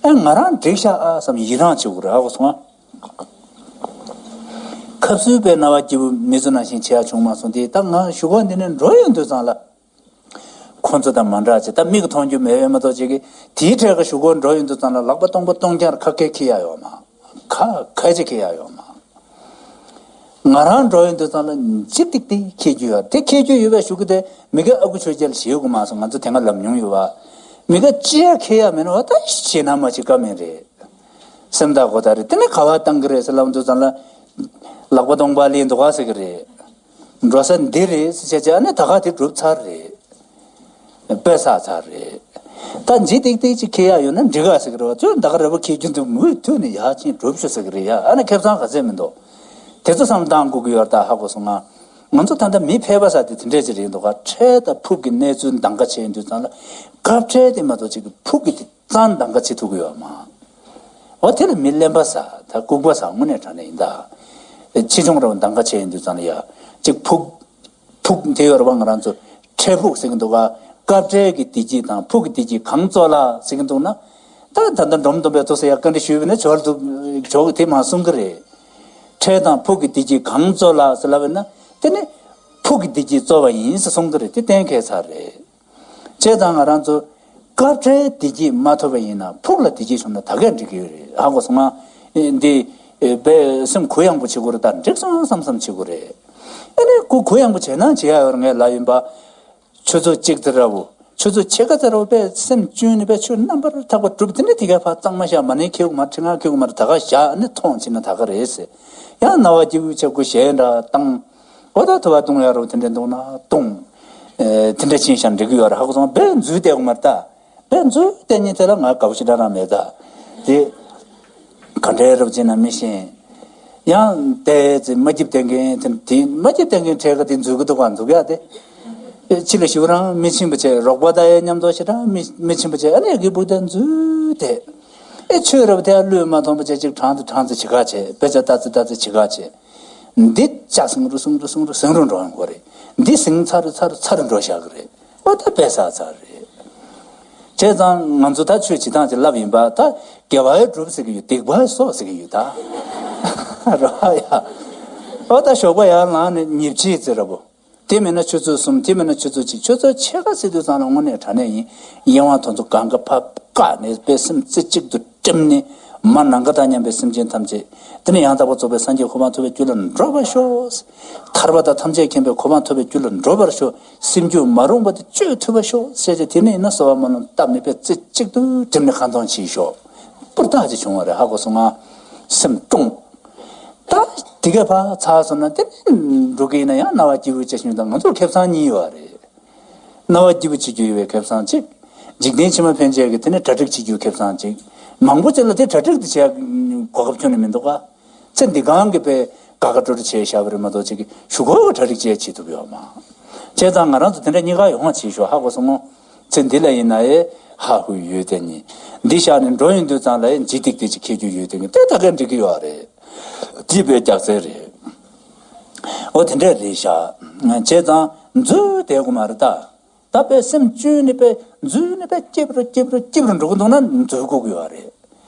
ཨ། ང་རང་འགྲིག་ཤག་ཨ་བསམ་ཡི་རངས་བྱེད་དགོས་རེད། ཧ་གོ་སོང་ཨ། ཁ་སུ་པའི་རྣ་བ་སྐྱིད་པོ་མི་ཚོ་ནང་བཞིན་བྱེད་ཡ་བྱུང་མ་སོང་། དེ་ད་ང་གཞུག་གུ་འདི་ནས་འགྲོ་ཡོང་དུས་ཙང་ལ། ཁོང་ཚོ་དང་མ་འདྲ་ཅིག་ད་མིག་གིས་མཐོང་རྒྱུ་མེད་པའི་མ་གཏོགས་ཅིག་གིས། དེའི་གྲས་ཀྱི་གཞུག་གུ་འགྲོ་ཡོང་དུས་ཙང་ལ། ལག་པ་སྟོང་པ་སྟོང་རྐྱང་ཁ་སྐད་འཁྱེར་ཡ་ཡོད་མ། ཁ་ཁ་ཅིག་འཁྱེར་ཡ་ཡོད་མ། ང་རང་འགྲོ་ཡོང་དུས་ཙང་ལ་ལྗིད་ཏིག་ཏིག་འཁྱེར་རྒྱུ་ཡོད། དེ་འཁྱེར་རྒྱུ་ཡོད་པའི་གཞུག་གུ་དེ་མི་དགེ་ཨ་ཁུ་ཆོས་རྒྱལ་ཞེ་དགུ་མ་སོང་། ང་ཚོ་དེ་སྔ་ལབ་མྱོང་ཡོད་པ། མི་དགེ་ཅི་ཡང་འཁྱེར་ཡ་མེད་ན། འོ། ད་ཞེད་སྣང་མ་བྱེད་ཀ་མེད་རེད། སེམས་ཐག་གོ་ད་རེད། དེ་ནས་ག་པར་བཏང་གི་རེད་ཟེར་ལབ་དུས་ཙང་ལ། ལག་པ་སྟོང་པ་ལས་འདུག་ག་ཟེར་གི་རེད། འགྲོ་ས་འདི་རེད་ཟེར་བྱས་བྱས། ཨ་ནི་ད་ག་དེ་གྲུབ་ཚར་རེད། དཔེ་བསགས་ཚར་རེད། ད་ལྗིད་ཏིག་ཏིག་ཅིག་འཁྱེར་ཡ་ཡོད་ན་འགྲིག་ག་ཟེར་གི་རེད་པ། ཚོས་ད་ག་རེ་བ་འཁྱེར་རྒྱུ་འདུག་མུ་མཐུད་ནས་ཡར་ཕྱིན་གྲུབ་ཤོག་ཟེར་གི་རེད་ཡ། ཨ་ནི་ཁེ་བཟང་ག་ཚད་མི་འདུག་དེ་ཚོ་བསམ་བློ་བཏང་དགོས་ཀྱི་ཡོད་རེད། ད་ཧ་གོ་སོང་ང་། ང་ཚོ་ད་ལྟ་མི་ཕལ་པ་ས་དེ་དེ་འདྲས་ཅིག་རེད་འདུག་ག་འཕྲལ་དང་ཕུགས་ཀྱི་གནས་ཚུལ་འདང་ག་བྱེད་དུས་ཙང་ལ། སྐབས་འཕྲལ་དེ་མ་གཏོགས་ཅིག་གི་ཕུགས་ཀྱི་དེ་རྩ་འདང་ག་བྱེད་ཐུབ་ཀྱི་ཡོད་མ། འོ། དེ་ལ་མི་གླེན་པ་ཟེར། ད་ལྐུགས་པ་ཟེར། དངོས་གནས་དྲང་གནས་ཡིན་ད། ཆེ་ཆུང་རང་འདང་ག་བྱེད་ཡོང་དུས་ཙང་ལ་ཡ། ཅིག་ཕུགས། ཕུགས་དེ་ཡོད་རེད་པ། ང་རང་ཚོ་འཕྲལ་ཕུགས་ཟེར་གྱི་འདུག་ག་སྐབས་འཕྲལ་གྱི་བདེ་སྐྱིད་དང་ཕུགས་ཀྱི་བདེ་སྐྱིད་གང་རྩོལ་ལ་ཟེར་གྱི་འདུག་ན། ད་ད་ལྟ་འབྲོམ་སྟོན་པས་ཐུགས་སུ་ཡ་བཀའ་འདྲི་ཞུས་པ་ཡིན་ན། ཇོ་ལ་དུ་ཇོ་གིས་དེ་མ་གསུང་གི་རེད། འཕྲལ་དང་ཕུགས་ཀྱི་བདེ་སྐྱིད་གང་རྩོལ་ལ་ཟེར་ལབ་པ་ཡིན་ན། དེ་ནི་ཕུགས་ཀྱི་བདེ་སྐྱིད་རྩོལ་བ་ཡིན་ཟེར་གསུང་གི་རེད། དེ་གཏན་འཁེལ་ཚར་རེད། བྱས་ཙང་ང་རང་ཚོ་སྐབས་འཕྲལ་བདེ་སྐྱིད་མ་ཐོབ་པ་ཡིན་ན། ཕུགས་ལ་བདེ་སྐྱིད་བྱུང་ན་ད་གས་འགྲིག་གི་ཡོད་རེད། ཧ་གོ་སོང་ང་། འདི་དཔེ་སེམས་གུ་ཡངས་པོ་བྱེད་དགོས་རེད། ད་འགྲིག་སོང་བསམ་བསམ་བྱེད་དགོས་རེད། ཨ་ནི་གུ་གུ་ཡངས་པོ་བྱས་ན་བྱེད་ཡ་ཡོད་རེད། ངས་ལབ་ཡིན་པ། ཆུ་ཚོད་གཅིག་ཙམ་ར་བོ། ཆུ་ཚོད་ཕྱེད་ཀ་ཙམ་ར་བོ་དཔེ་སེམས་བཅོས་ནས། དཔེ་ཆོས་རྣམ་པར་དག་པ་སྒྲུབ། དེ་ནས་དེ་ག་ཕར་གཙང་མ་བཞག་མ་ནས་ཁེལ་གི་མ། ཁྲི་ང་ཁེལ་གི་མ་རེད། ད་ག་བཞག་ནས་མཐོང་བྱས་ན་ད་ག་རེད་ཟེར། ཡང་རྣ་བ་སྐྱིད་པོ་བྱས། གུ་གཞས་འདྲ་བཏང་། འོ་ད་ཐུབ་པ་གཏོང་ཡ་རོ་དེ་འདྲ་འདུག་ན་གཏོང་། ཨེ་དེ་འདྲ་ཕྱིན་ཤ་འགྲིག་གི་ཡོད་རེད། ཧ་གོ་སོང་། བས་འཛུལ་བསྡད་གོ་མ་རེད་ད། བས་འཛུལ་བསྡད་ཉིན་དེ་ལ་ང་དགའ་པོ་ཞེ་དྲག་རང་མེད་ད། དེ་ག་འདྲའི་རབ་ཅིག་ན་མི་ཤེས། ཡང་དེ་ཚེ་མ་སྐྱིབས་བསྟན་མཁན་དེ་དེ་མ་སྐྱིབས་བསྟན་མཁན་འཕྲད་ག་དེ་འཛུལ་གི་འདུག་ག་འཛུལ་ཡ་དེ། ཕྱི་ལ་ཞུ་རང་མི་ཆེན་པོ་བྱས། རོགས་པ་དང་ཡང་མཉམ་དུ་ཞེ་དྲག་མི་མི་ཆེན་པོ་བྱས། ཨ་ནི་གི་བུ་དེ་འཛུལ་དེ། ཨེ་ཆོས་རབ་དེ་བློས་མ་ཐོངས་པ་བྱས་ཅིག་གྲང་དུ་གྲང་དུ་བྱེད་ག་བྱས། དཔེ་ཆ་ལྟ་ཚེ་ལྟ་ཚེ་བྱེད་ག་བྱས། འདི་ལྕགས་སྲིང་རུ་སྲིང་རུ་སྲིང་རུ་སྲིང་རུ་འགྲོ་ཡོང་གི་རེད། འདི་སྲིང་ཚར་རུ་ཚར་རུ་ཚར་རུ་འགྲོ་བཞག་གི་རེད། ཨོ་ད་དཔེ་ཟ་ཚར་རེད། བྱས་ཙང་ང་ཚོ་ད་ཆོས་བྱེད་སྟངས་ཅིག་ལབ་ཡིན་པ། ད་དགེ་བ་སྒྲུབ་ཟེར་གི་ཡོད། སྡིག་པ་གསོག་ཟེར་གི་ཡོད་ད། ར་ཡ། ཨོ་ད་ཞོགས་པ་ཡར་ལངས་ནས་ཉིབ་ཆེས་ཟེར་ར་བོ། དེ་མིན་ན་ཆུ་ཚོད་གསུམ། དེ་མིན་ན་ཆུ་ཚོད་གཅིག་ཆུ་ཚོད་ཕྱེད་ཀ་ཟེར་དུས་ཙང་ལ་དངོས་གནས་དྲང་གནས་ཡིན། གཡེང་བ་དེ་ཚོ་གང་ག་ཕར་བཀག་ནས་དཔེ་སེམས་རྩེ་གཅིག་ཏུ་བསྒྲིམས་ནས། མ་ནམ་མཁའ་དང་མཉམ་པའི་སེམས་ཅན་ཐམས་ཅད། དེ་ནས་ཡང་དག་པར་རྫོགས་པའི་སངས་རྒྱས་གོ་འཕང་ཐོབ་པའི་རྒྱུ་ལ་འགྲོ་བར་ཤོག། ཐར་པ་དང་ཐམས་ཅད་མཁྱེན་པའི་གོ་འཕང་ཐོབ་པའི་རྒྱུ་ལ་འགྲོ་བར་ཤོག། སེམས་རྒྱུད་མ་རུངས་པ་དེ་གཅོད་ཐུབ་པར་ཤོག་ཟེར་ཏེ། དེ་ནས་ཡིན་ན་གསོལ་བ་སྨོན་ལམ་བཏབ་ནས་དཔེ་རྩེ་གཅིག་ཏུ་བསྒྲིམས་ནས་ཁ་འདོན་བྱས་ཤོག། སྤུར་ཐག་ཅིག་བྱུང་བ་རེད། ཧ་གོ་སོང་ང་། སེམས་སྐྱོང་། ད་དེ་ག་ཕར་ཚར་སོང་ན་དེ་ནས་འགྲོ་གི་ཡིན་ན་ཡང་རྣ་བ་སྐྱིད་པོ་བྱེད་ཤེས་ད་ང་ཚོར་ཁེ་བཟང་གཉིས་ཡོད་རེད། རྣ་བ་སྐྱིད་པོ་བྱེད་རྒྱུ་ཡོད་པའི་ཁེ་བཟང་གཅིག། འཇིག་རྟེན་ཕྱི་མ་ཕན་ཆད་ཀྱི་དེ་ནས་གྲ་སྒྲིག་བྱེད་རྒྱུའི་ཁེ་བཟང་གཅིག། མང་པོ་ཅིག་ལ་དེ་གྲ་སྒྲིག་དེ་བྱེད་གོ་སྐབས་ཁྱོན་ནས་མི་འདུག་ག། ཚེ་འདི་གང་གི་དཔེ་དགའ་དགའ་སྤྲོ་སྤྲོ་བྱས་བཞག་པ་རེད་མ་གཏོགས་ཅིག་གཞུག་གུ་གྲ་སྒྲིག་བྱས་བྱེད་ཐུབ་ཡོད་མ། བྱས་ཙང་ང་རང་ཚོ་དེ་འདྲ་གཉིས་ཀ་ཡོང་བ་བྱེད་ཤོག། ཧ་གོ་སོང་ངོ་། ཚེ་འདི་ལ་ཡིན་ན་ཡང་ཧ་ཧུ་ཡོད་དེ་ནི། འདི་བཞག་ནས་འགྲོ་ཡོང་དུས་ཙང་ལ་ཡང་ལྗིད་ཏིག་ཏིག་ཅིག་འཁྱེར་རྒྱུ་ཡོད་དེ་ནི་དེ་ད་གས་འགྲིག་གི་ཡོད་རེད། དེ་དཔེ་རྒྱག་རྩལ་རེད། འོ་དེ་འདྲས་རེད་ཤག། བྱས་ཙང་འཛུལ་བསྡད་དགོས་མ་རེད་ད། ད་དཔེ་སེམས་བཅོས་ནས་དཔེ་འཛུལ་ནས་དཔེ་སྐྱིབ་རུ་སྐྱིབ་རུ་སྐྱིབ་རུ་འགྲོ་གི་འདུག་ན་འཛུལ་དགོས་ཀྱི་ཡོད་རེད།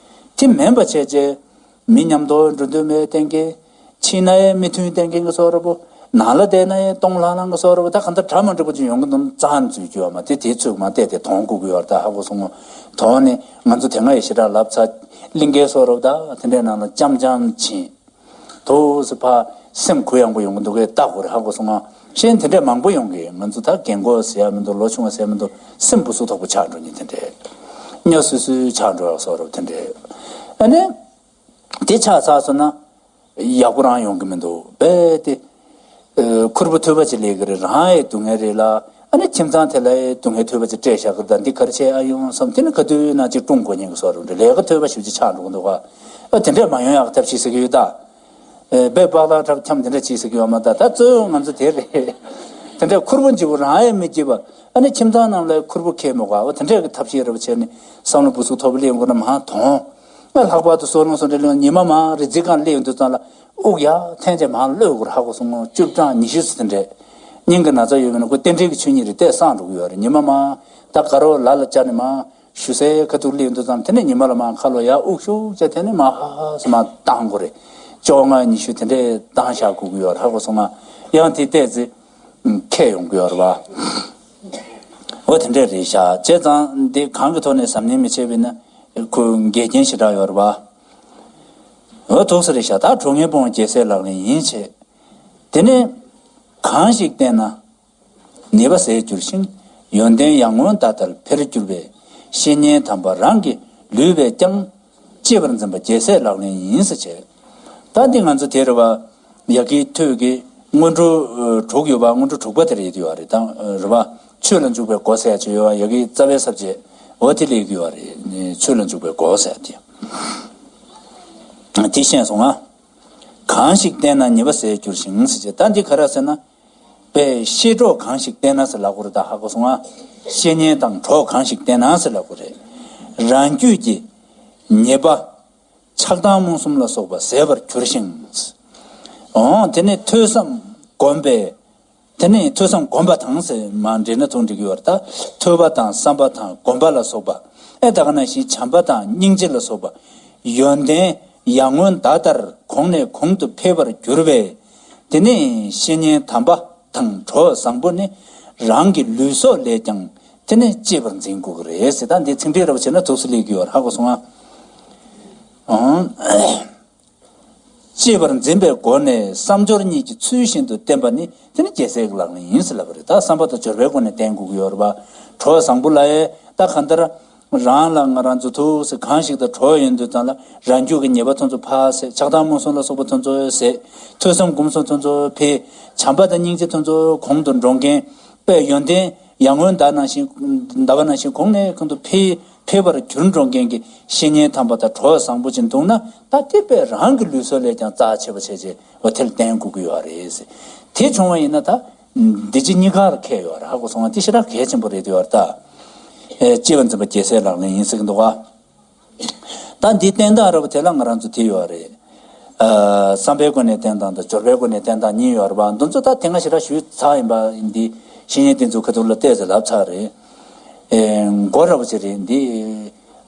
དེ་མིན་པ་བྱས་རྗེས། མི་མཉམ་དུ་འགྲོ་འདོད་མེད་གཏན་འཁེལ། ཕྱིན་ན་ཡང་མི་མཐུན་གཏན་འཁེལ་གྱི་བཟོ་འདྲ་པོ། ནང་ལ་བསྡད་ན་ཡང་སྟོང་ལྷང་ལྷང་གི་བཟོ་འདྲ་པོ། ད་གང་ལྟར་གྲ་མ་འགྲིག་པ་ཅིག་ཡོང་གི་འདུག་ན་རྩ་འཛུལ་རྒྱུ་ཡོད་མ་རེད། དེ་ཚོད་མ་བལྟས་ཏེ་དོང་བཀུག་གི་ཡོད་རེད། ད་ཧ་གོ་སོང་ངོ་། དོང་ནི་ང་ཚོ་དེ་སྔ་ཡི་ཞེ་དྲག་ལབ་ཚར། གླིང་གའི་བཟོ་འདྲ་པོ་ད་དེ་འདྲའི་ནང་ལ་འཆམ་འཆམ་ཕྱིན། དུ་སི་ཕ་སེམས་གུ་ཡངས་པོ་ཡོང་གི་འདུག་གས། ལྟ་དགོས་རེད། ཧ་གོ་སོང་ང་། གཞན་དེ་འདྲས་མང་པོ་ཡོང་གི། ང་ཚོ་ད་རྒན་གོག་ཟེར་ཡ་མི་འདུག། ལོ་ཆུང་བ་ཟེར་ཡ་མི་འདུག། སེམས་སྤུ་སུ་དོག་པོ་ཆགས་འགྲོ་ཉིན་དེ་འདྲས། སྨྱོ་སུ་སུ་ཆགས་འགྲོ་ཡ་བཟོ་འདྲ་པོ་དེ་འདྲས། ཨ་ནི། དེ་ཆགས་ཚར་སོང་ན། ཡག་པོ་རང་ཡོང་གི་མི་འདུག་པས་ཏེ། ཨ། ཁུར་པོ་ཐོས་པ་ཅིག་ལས་ཀྱི་རེད། རང་ཡི་སྡུག་བསྔལ་རེད་ལ། ཨ་ནི་ཁྱིམ་ཚང་དེ་ལ་ཡི་སྡུག་བསྔལ་ཐོས་པ་ཅིག་སྤྲད་བཞག་གི་རེད། ད་འདི་ག་རེ་བྱས་ཨ་ཡོང་བསམ། དེ་ནི་ག་དུས་ན་ཅིག་སྲུང་དགོས་ཉེན་གྱི་བཟོ་འདྲ་པོ་འདྲ། ལས་ཀ་ཐོས་པ་ཞིག་ཅིག་ཆགས་འགྲོ་གི་འདུག་ག། ཨ། དེ་འདྲས་མ་ཡོང་ཡག་ཐབས་ཤེས་ཟེར་གི་ཡོད་ད། ཨེ། སྦས་པགས་ལ་ཁྲབ་འཁྱམ་དེ་འདྲ་བྱེད་ཟེར་གི་ཡོད་མ་ད། ད་གཙོ་བོ་ང་ཚོ་དེ་རེད། དེ་འདྲ་ཁུར་པོ་འཇིབ་པོ་རང་ཡང་མི་འཇིབ་པ། ཨ་ནི་ཁྱིམ་ཚང་ནང་ལ་ཁུར་པོ་ཁྱེར་མི་དགོས། འོ་དེ་འདྲ་གི་ཐབས་ཤེས་རེ་བ་བྱས་ནས་བསམ་བློ་སྤུ་སུ་ཐོབ་པ་སླེབས་ཡོང་དགོས་ན་མ་མཐོང་། ཨ། ལྷག་པར་དུ་སོ་ལོང་སོ་འདྲ་ལོང་ཉི་མ་མ་རེ་རྩིས་ཁང་སླེབས་ཡོང་དུས་ཙང་ལ་དབུགས་ཡར་འཐེན་བྱས་མ་གློད་དགོས་རེད། ཧ་གོ་སོང་ངོ་། བཅུ་གྲངས་ཉི་ཤུ་ཙམ་དེ་འདྲས། སྙིང་གི་ན་ཚ་ཡོད་མིན་ན་ཁོ་རྟེན་འབྲེལ་གྱི་ཆོས་ཉིད་རེད། དེ་སངས་འགྲོ་གི་ཡོད་རེད། ཉི་མ་མ་ད་དགའ་རོགས་ལ་ལ་བཅར་ནས་མ། ཞུ་སའི་ཁ་ཐུག་སླེབས་འདུག་ཙང་། དེ་ནས་ཉི་མ་ལ་མར་ཁ་ལོ་ཡར་དབུགས་ཤུགས་བྱས། དེ་ནས་མར་ཧ་ཧ་ཟེར་མར་བཏང་དགོས་རེད། བཅོ་ལྔ་ཉི་ཤུ་དེ་འདྲས་བཏང་བཞག་དགོས་ཀྱི་ཡོད་རེད། ཧ་གོ་སོང་ང་། ཡང་དེ་ཏོག་ཙམ་ཁྱད་ཡོང་གི་ཡོད་རེད་པ། འོ་དེ་འདྲས་རེད་ཤག། བྱས་ཙང་འདི་གང་གི་ཐོག་ནས་གཟབ་ནན་མི་བྱས་པ་ཡིན་ན་ཁོ་འགལ་རྐྱེན་ཞེ་དྲག་ཡོད་རེད་པ། འོ་ཐུགས་སུ་རེད་ཤག། ད་གྲོགས་ངན་སྤོང་བ་རྒྱལ་སྲས་ལག་ལེན་ཡིན་བྱས། དེ་ནས་གང་ཞིག་བསྟེན་ན། ཉེས་པ་ཟད་འགྱུར་ཞིང་། ཡོན་ཏན་ཡར་ངོའི་ཟླ་ལྟར་འཕེལ་འགྱུར་བའི། བཤེས་གཉེན་དམ་པ་རང་གི་ལུས་པས་ཀྱང་། གཅེས་པར་འཛིན་པ་རྒྱལ་སྲས་ལག་ལེན་ཡིན་ཟེར་བྱས། ད་འདི་ང་ཚོ་དེ་རེད་པ། ཡ་གིའི་ཐོད་ཀྱི་སྔོན་འགྲོ་དྲུག་ཡོད་པ། སྔོན་འགྲོ་དྲུག་པ་དེ་རེད་ཡོད་རེད། ད་རེད་པ། ཆོས་ལ་འཇུག་པའི་སྒོ་ཟེར་ཡ་ཅིག་ཡོད་པ། ཡ་གིའི་རྩ་བའི་ས་བཅད་འོ་དེ་ལས་ཀྱི་ཡོད་རེད། ཆོས་ལ་འཇུག་པའི་སྒོ་ཟེར་ཡ་དེ། དེ་ཤེས་སོང་ང་། གང་ཞིག་བསྟེན་ན་ཉེས་པ་ཟད་འགྱུར་ཞིང་ཟེར་བྱས། ད་འདི་ག་རེ་ཟེར་ན། པའི་བཤེས་གྲོགས་གང་ཞིག་བསྟེན་ན་ཟེར་ལབ་དགོས་རེད། ད་ཧ་གོ་སོང་ང་། བཤེས་གཉེན་དང་གྲོགས་གང་ཞིག་བསྟེན་ན་ཟེར་ལབ་དགོས་རེད། རང་རྒྱུད་ཀྱི་ཉེས་པ་ཆགས་སྡང་རྨོངས་གསུམ་ལ་སོགས་པ་ཟད་པར་འགྱུར་ཞིང་། འོ་དེ་ནས་ཐོས་བསམ་སྒོམ་པའི། དེ་ནས་ཐོས་བསམ་སྒོམ་པ་དང་ཟེར་མ་འདྲེས་ན་ཐུགས་འགྲིག་གི་ཡོད་རེད། ད་ཐོས་པ་དང་བསམ་པ་དང་སྒོམ་པ་ལ་སོགས་པ། ཨེ་ད་ག་ནང་བཞིན་བྱམས་པ་དང་སྙིང་རྗེ་ལ་སོགས་པ། ཡོན་ཏན་ཡར་ངོའི་ཟླ་ལྟར་གོང་ནས་གོང་དུ་འཕེལ་བར་འགྱུར་བས། དེ་ནས་བཤེས་གཉེན་དམ་པ་དང་གྲོགས་བཟང་པོ་ནི་རང་གི་ལུས་སྲོག་ལས་ཀྱང་དེ་ནས་གཅེས་པར་འཛིན་དགོས་ཀྱི་རེད་ཟེར། ད་འདི་ཚིག་འགྲེལ་རེ་བ་བྱས་ན་ཐུགས་སུ་སླེབས་ཀྱི་ཡོད་རེད། ཧ་གོ་སོང་ང་། ཨང་། གཅེས་པར་འཛིན་པའི་སྒོ་ནས་བསམ་སྦྱོར་གཉིས་ཀྱི་ཚུལ་བཞིན་དུ་བསྟེན་པ་ནི་དེ་ནི་རྒྱལ་སྲས་ཀྱི་ལག་ལེན་ཡིན་ཟེར་ལབ་པ་རེད། ད་བསམ་པ་དང་སྦྱོར་བའི་སྒོ་ནས་བསྟེན་དགོས་ཀྱི་ཡོད་རེད་པ། གྲོགས་བཟང་པོ་ལ་ཡང་ད་གང་ལྟར། རང་ལ་ང་རང་ཚོ་ཐུགས་སུ་གང་ཞིག་དང་གྲོགས་ཡོང་དུས་ཙམ་ལ་རང་རྒྱུད་ཀྱི་ཉེས་པ་དེ་ཚོ་ཕར་ཟད། ཆགས་སྡང་རྨོངས་གསུམ་ལ་སོགས་པ་དེ་ཚོ་ཟད། ཐོས་བསམ་སྒོམ་གསུམ་དེ་ཚོ་འཕེལ། བྱམས་པ་དང་སྙིང་རྗེ་དེ་ཚོ་གོང་དུ་འགྲོ་མཁན། དཔེ་ཡོན་ཏན་ཡར་ངོའི་ཟླ་ནང་བཞིན། ཟླ་བ་ནང་བཞིན་གོང་ནས་གོང་དུ་འཕེལ། འཕེལ་བར་གྱུར་འགྲོ་མཁན་གྱི་བཤེས་གཉེན་དམ་པ་དང་གྲོགས་བཟང་པོ་ཅིག་འདུག་ན། ད་དེ་དཔེ་རང་གི་ལུས་སྲོག་ལས་ཀྱང་རྩ་ཆེ་བ་བྱས་བྱས་འོ་དེ་ལ་བརྟེན་དགོས་ཀྱི་ཡོད་རེད། དེ་བྱུང་བ་ཡིན་ན་ད། འདི་ཕྱི་གཉིས་ཀར་ཁེ་ཡོད་རེད། ཧ་གོ་སོང་ང་། དེ་ཞེ་དྲག་གལ་ཆེན་པོ་རེད་ཡོད་རེད་ད། ཨེ། སྐྱེས་པ་འཛིན་པ་རྒྱལ་སྲས་ལག་ལེན་ཡིན་ཟེར་གྱི་འདུག་ག། ད་འདི་བསྟེན་སྟངས་ར་བ་དེ་ལ་ང་རང་ཚོ་དེ་ཡོད་རེད། ཨ། བསམ་པའི་སྒོ་ནས་བསྟེན་སྟངས་དང་སྦྱོར་བའི་སྒོ་ནས་བསྟེན་སྟངས་གཉིས་ཡོད་རེད་པ། འདི་ཚོ་ད་དེ་སྔ་ཞེ་དྲག་ཞུས་ཚར་ཡིན་པ། འདི་བཤེས་གཉེན་བསྟེན་ཚུལ་ཁ་ཐུག་ལ་བལྟས་ཚེ་ལབ་ཚར་རེད། ཨེ། མགོ་ར་བ་ཅིག་རེད་འདི།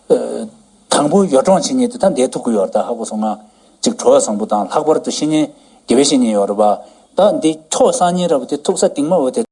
ཨ། དང་པོ་གཡོ་འགྲོགས་བྱེད་མཁན་དེ་ད་འདས་ཐུབ་ཀྱི་ཡོད་རེད་ད། ཧ་གོ་སོང་ང་། ཅིག་གྲོགས་བཟང་པོ་དང་ལྷག་པར་དུ་བཤེས་གཉེན། དགེ་བའི་བཤེས་གཉེན་ཡོད་རེད་པ། ད་འདི་ཕྱོགས་གསར་རྙིང་ར་བ་དེ་ཐུག་ས་སྟིང་མ་འོ་དེ།